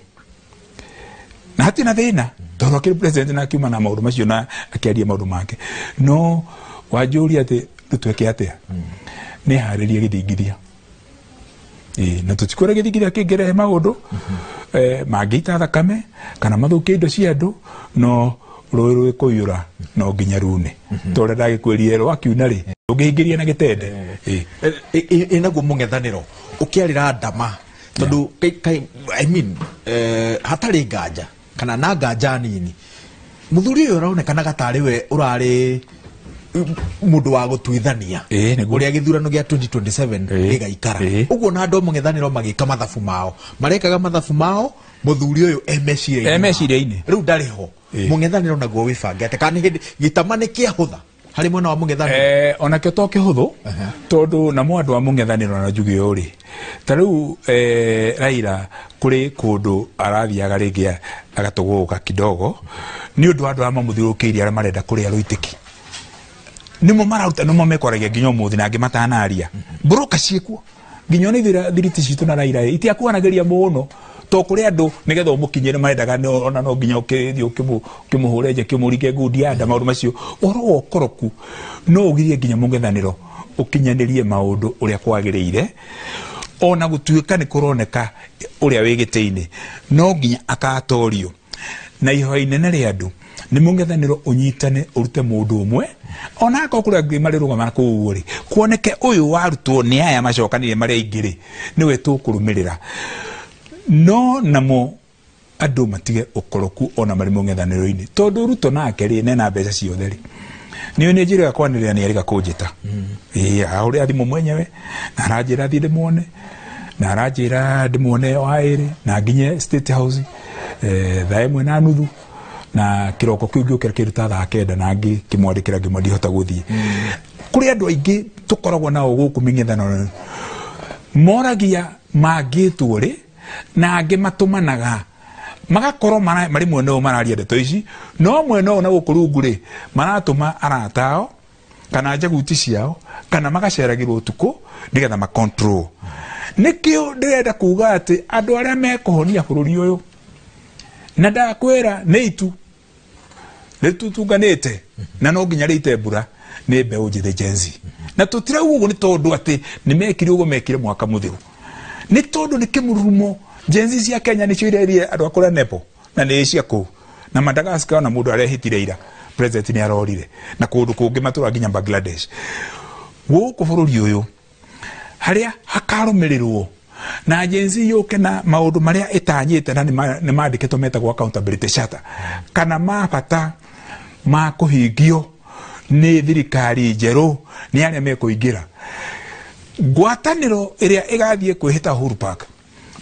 Na hatirĩ na thĩna tondũ akĩrĩ president na akiuma na maũndũ macio na akĩaria maũndũ make. No wanjũria atĩ Ruto eke atĩa, nĩ harĩrie gĩthingithia. Na tũtikwĩra gĩthingithia kĩngĩrehe maũndũ mangĩita thakame kana mathũkie indo cia andũ, no rũĩ rũĩ kũiyũra no nginya rune. Ta ũrĩa ndagĩkwĩrire rwakiuna rĩ, ũngĩhingĩria na gĩtende. Ĩnaguo mũng'ethanĩro ũkĩarĩra ndama tondũ I mean hatarĩ nganja kana na nganja nini, mũthuri ũyũ ũronekana gatarĩ we ũrarĩ mũndũ wa gũtuithania ũrĩa gĩthurano gĩa 2027 gĩgaikara. Ũguo na andũ a mũng'ethanĩro magĩka mathabu mao, marekaga mathabu mao mũthuri ũyũ e meciria-inĩ. Rĩu ndarĩ ho. Mũng'ethanĩro naguo wĩbange atĩa? Kana nĩ hĩndĩ gĩtama nĩ kĩahũtha harĩ mwena wa mũng'ethanĩro? Onakĩo to kĩhũthũ, tondũ namo andũ a mũng'ethanĩro na njuge ũyũ rĩ, ta rĩu Raila kũrĩ kũndũ arathiaga rĩngĩ agatũgũka kidogo nĩ ũndũ wa andũ arĩa mamũthiũrũrũkĩirie arĩa marenda kũrĩa rũitĩki. Nĩmo mararuta, nĩmo mekwaragia nginya ũmũthĩ na angĩ matanaria. Broker ciĩkuo nginya ona ithuĩ thiriti citũ na Raila ĩ, itiakuhanagĩria mũno to kũrĩ andũ nĩgetha ũmũkinyĩre marendaga ona no nginya ũkĩthiĩ ũkĩmũhũre nja, ũkĩmũringe ngundi ya nda, maũndũ macio. Ũhoro wa ũkoroku no ũgirie nginya mũng'ethanĩro ũkinyanĩrie maũndũ ũrĩa kwagĩrĩire, ona gũtuĩka nĩ kũroneka ũrĩa wĩ gĩtĩ-inĩ no nginya akatorio. Na ihoya inene rĩa andũ nĩ mũng'ethanĩro ũnyitane ũrute mũndũ ũmwe, ona akorwo kũrĩ angĩ marĩrũgama kũu rĩ, kuoneke ũyũ warutwo nĩ aya macokanire marĩ aingĩ rĩ, nĩwe tũkũrũmĩrĩra. No namo andũ matige ũkoroku ona marĩ mũng'ethanĩro-inĩ, tondũ Ruto nake rĩ nena mbeca ciothe rĩ, nĩwe nĩ njĩra ya kwanĩrĩra nĩ arĩga kũnjĩta. Ahũrĩra thimũ mwenyewe na aranjĩra thiĩ ndĩmuone, na aranjĩra ndĩmuone wa ĩrĩ na nginye State House thaa 1:30, na kĩroko kĩu ngĩũkĩra kĩndũ ta thaa 9 na ngĩkĩmwandĩkĩra ngĩmwĩra ndihota gũthiĩ. Kũrĩ andũ aingĩ tũkoragwo nao gũkũ mĩng'ethanĩro moragia mangĩtwo rĩ, na angĩ matũmanaga magakorwo marĩ mwena ũyũ mararia ndeto ici, no mwena ũyũ na gũkũ rungu rĩ maratũma arata ao kana njaguti ciao kana magaceragĩrwo ũtukũ nĩgetha ma control. Nĩkĩo ndĩrenda kuga atĩ andũ arĩa mekũhonia bũrũri ũyũ, na ndakwĩra nĩ itu rĩtutunganĩte na no nginya rĩite mbura, nĩ mbeũ njĩthĩ Gen Z. Na tũtirauga ũguo nĩ tondũ atĩ nĩ mekire ũguo mekire mwaka mũthiru, nĩ tondũ nĩ kĩmururumo. Gen Z cia Kenya nĩcio irerie andũ a kũrĩa Nepal na nĩ cia kũu na Madagascar, na mũndũ arehĩtire ira president nĩ arorire na kũndũ kũngĩ matũra nginya Bangladesh. Gũkũ bũrũri ũyũ harĩa hakarũmĩrĩrwo na Gen Z yũke na maũndũ marĩa ĩtanyĩte na nĩ mandĩkĩtwo metagwo accountability charter, kana mabata ma kũhingio nĩ thirikari njerũ nĩ arĩa mekũingĩra. Ngwatanĩro ĩrĩa ĩgathiĩ kwĩhĩta Uhuru Park,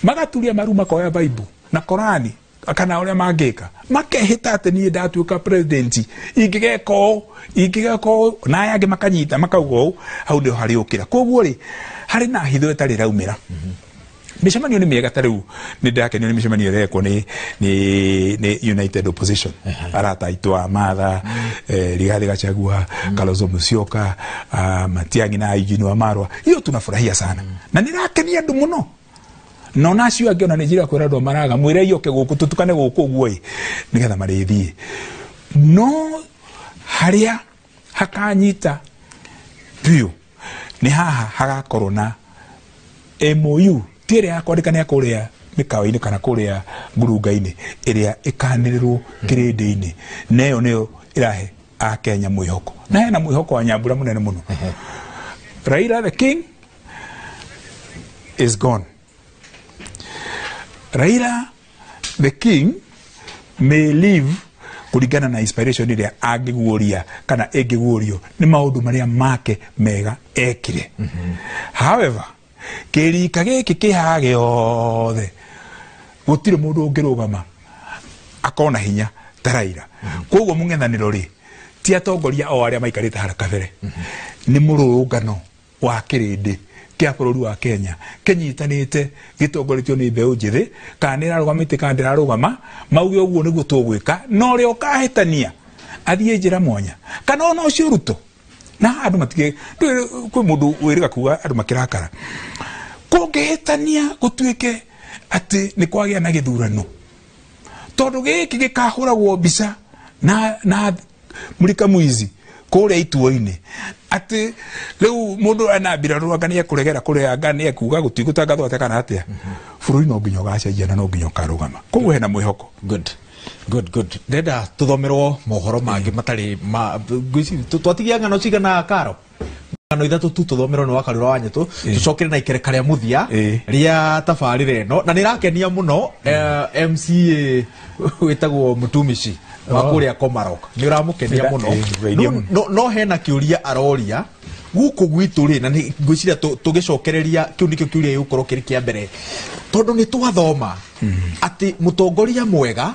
magaturia maru makoya Bible na Korani kana ũrĩa mangĩka, makehĩta atĩ niĩ ndatuĩka president ingĩgeka ũũ, ingĩgeka ũũ, na aya angĩ makanyita makauga ũũ, hau nĩho harĩũkĩra. Koguo rĩ, harĩ na hitho ĩtarĩ ĩraumĩra. Mĩcemanio nĩ mĩega, ta rĩu nĩ ndĩrakenio nĩ mĩcemanio ĩrekwo nĩ United Opposition. Arata aitũ a Martha, Rigathi Gachagua, Kalonzo Musyoka, Matiang'i na Eugene Wamalwa. Hiyo tunafurahia sana. Na nĩrakenia andũ mũno. Na ona acio angĩ ona nĩ njĩra kwĩra andũ maraga, mwĩre yoke gũkũ, tũtukane gũkũ ũguo ĩ, nĩgetha marĩthiĩ. No harĩa hakanyita biũ nĩ haha hagakorwo na MOU, ti ĩrĩa ya kwandĩka nĩ ya kũrĩa mĩkawa-inĩ kana kũrĩa ngurunga-inĩ ĩrĩa ĩkanĩrĩrwo kĩrĩndĩ-inĩ, na ĩyo nĩyo ĩrahe akenya mwĩhoko, na hena mwĩhoko wa Nyambura mũnene mũno. Raila the king is gone. Raila the king may live kũringana na inspiration ĩrĩa angĩguũria kana ĩngĩguũrio nĩ maũndũ marĩa make mega ekire. However, kĩrika gĩkĩ kĩ haha gĩothe gũtirĩ mũndũ ũngĩrũgama akona hinya ta Raila. Koguo mũng'ethanĩro rĩ ti atongoria o arĩa maikarĩte harĩa kabere, nĩ mũrũrũngano wa kĩrĩndĩ kĩa bũrũri wa Kenya kĩnyitanĩte gĩtongoretio nĩ mbeũ njĩthĩ, kana nĩ ĩrarũgamĩte kana ndĩrarũgama, mauge ũguo nĩguo tũgwĩka, na ũrĩa ũkahĩtania athiĩ njĩra mwanya, kana ona ũcio Ruto na andũ matige kwĩ mũndũ wĩrĩga kuga andũ makĩrakara, kũngĩhĩtania gũtuĩke atĩ nĩ kwagĩa na gĩthurano, tondũ gĩkĩ gĩkahũragwo mbica na mũrika mwizi kũrĩa ituo-inĩ atĩ rĩu mũndũ ena mbirarũ anga nĩ ekũregera kũrĩa anga nĩ ekuga gũtigũtangathwo atĩa kana atĩa, bũrũri no nginya ũgacenjia na no nginya ũkarũgama. Koguo hena mwĩhoko. Good. Good, good. Ndenda tuthomerwo mohoro mangĩ matarĩ ma twatigia ng'ano cigana karo ng'ano ithatũ tu tuthomerwo nĩ Wakarura wa Nyetũ, tucokere na ikereka rĩa mũthia rĩa tabarĩra ĩno, na nĩ ĩrakenia mũno. MCA wĩtagwo Mũtumici wa kũrĩa Komarok nĩ ũramũkenia mũno, no hena kĩũria aroria gũkũ gwitũ rĩ, na ngwĩciria tũgĩcokereria kĩu nĩkĩo kĩũria gĩgũkorwo kĩrĩ kĩa mbere, tondũ nĩ twathoma atĩ mũtongoria mwega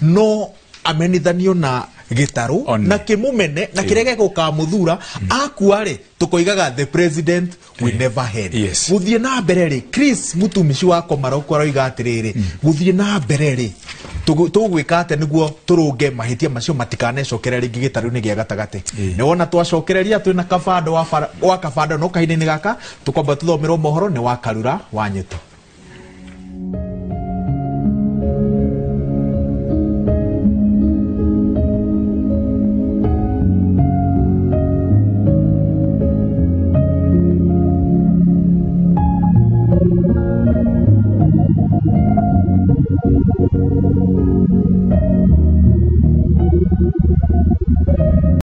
no amenithanio na gĩtarũ na kĩmũmene na kĩrĩa gĩgũkamũthura akua rĩ, tũkoigaga the president we never had. Gũthiĩ na mbere rĩ, Chris Mutumishi wa Komarok aroiga atĩrĩrĩ, gũthiĩ na mbere rĩ tũgwĩka atĩa nĩguo tũrũnge mahĩtia macio matikanecokere rĩngĩ gĩtarũ-inĩ gĩa gatagatĩ. Nĩ wona twacokereria twĩna kabando wa kabando, no kahinda-inĩ gaka tũkwamba tũthomerwo mohoro nĩ Wakarura wa Nyetũ.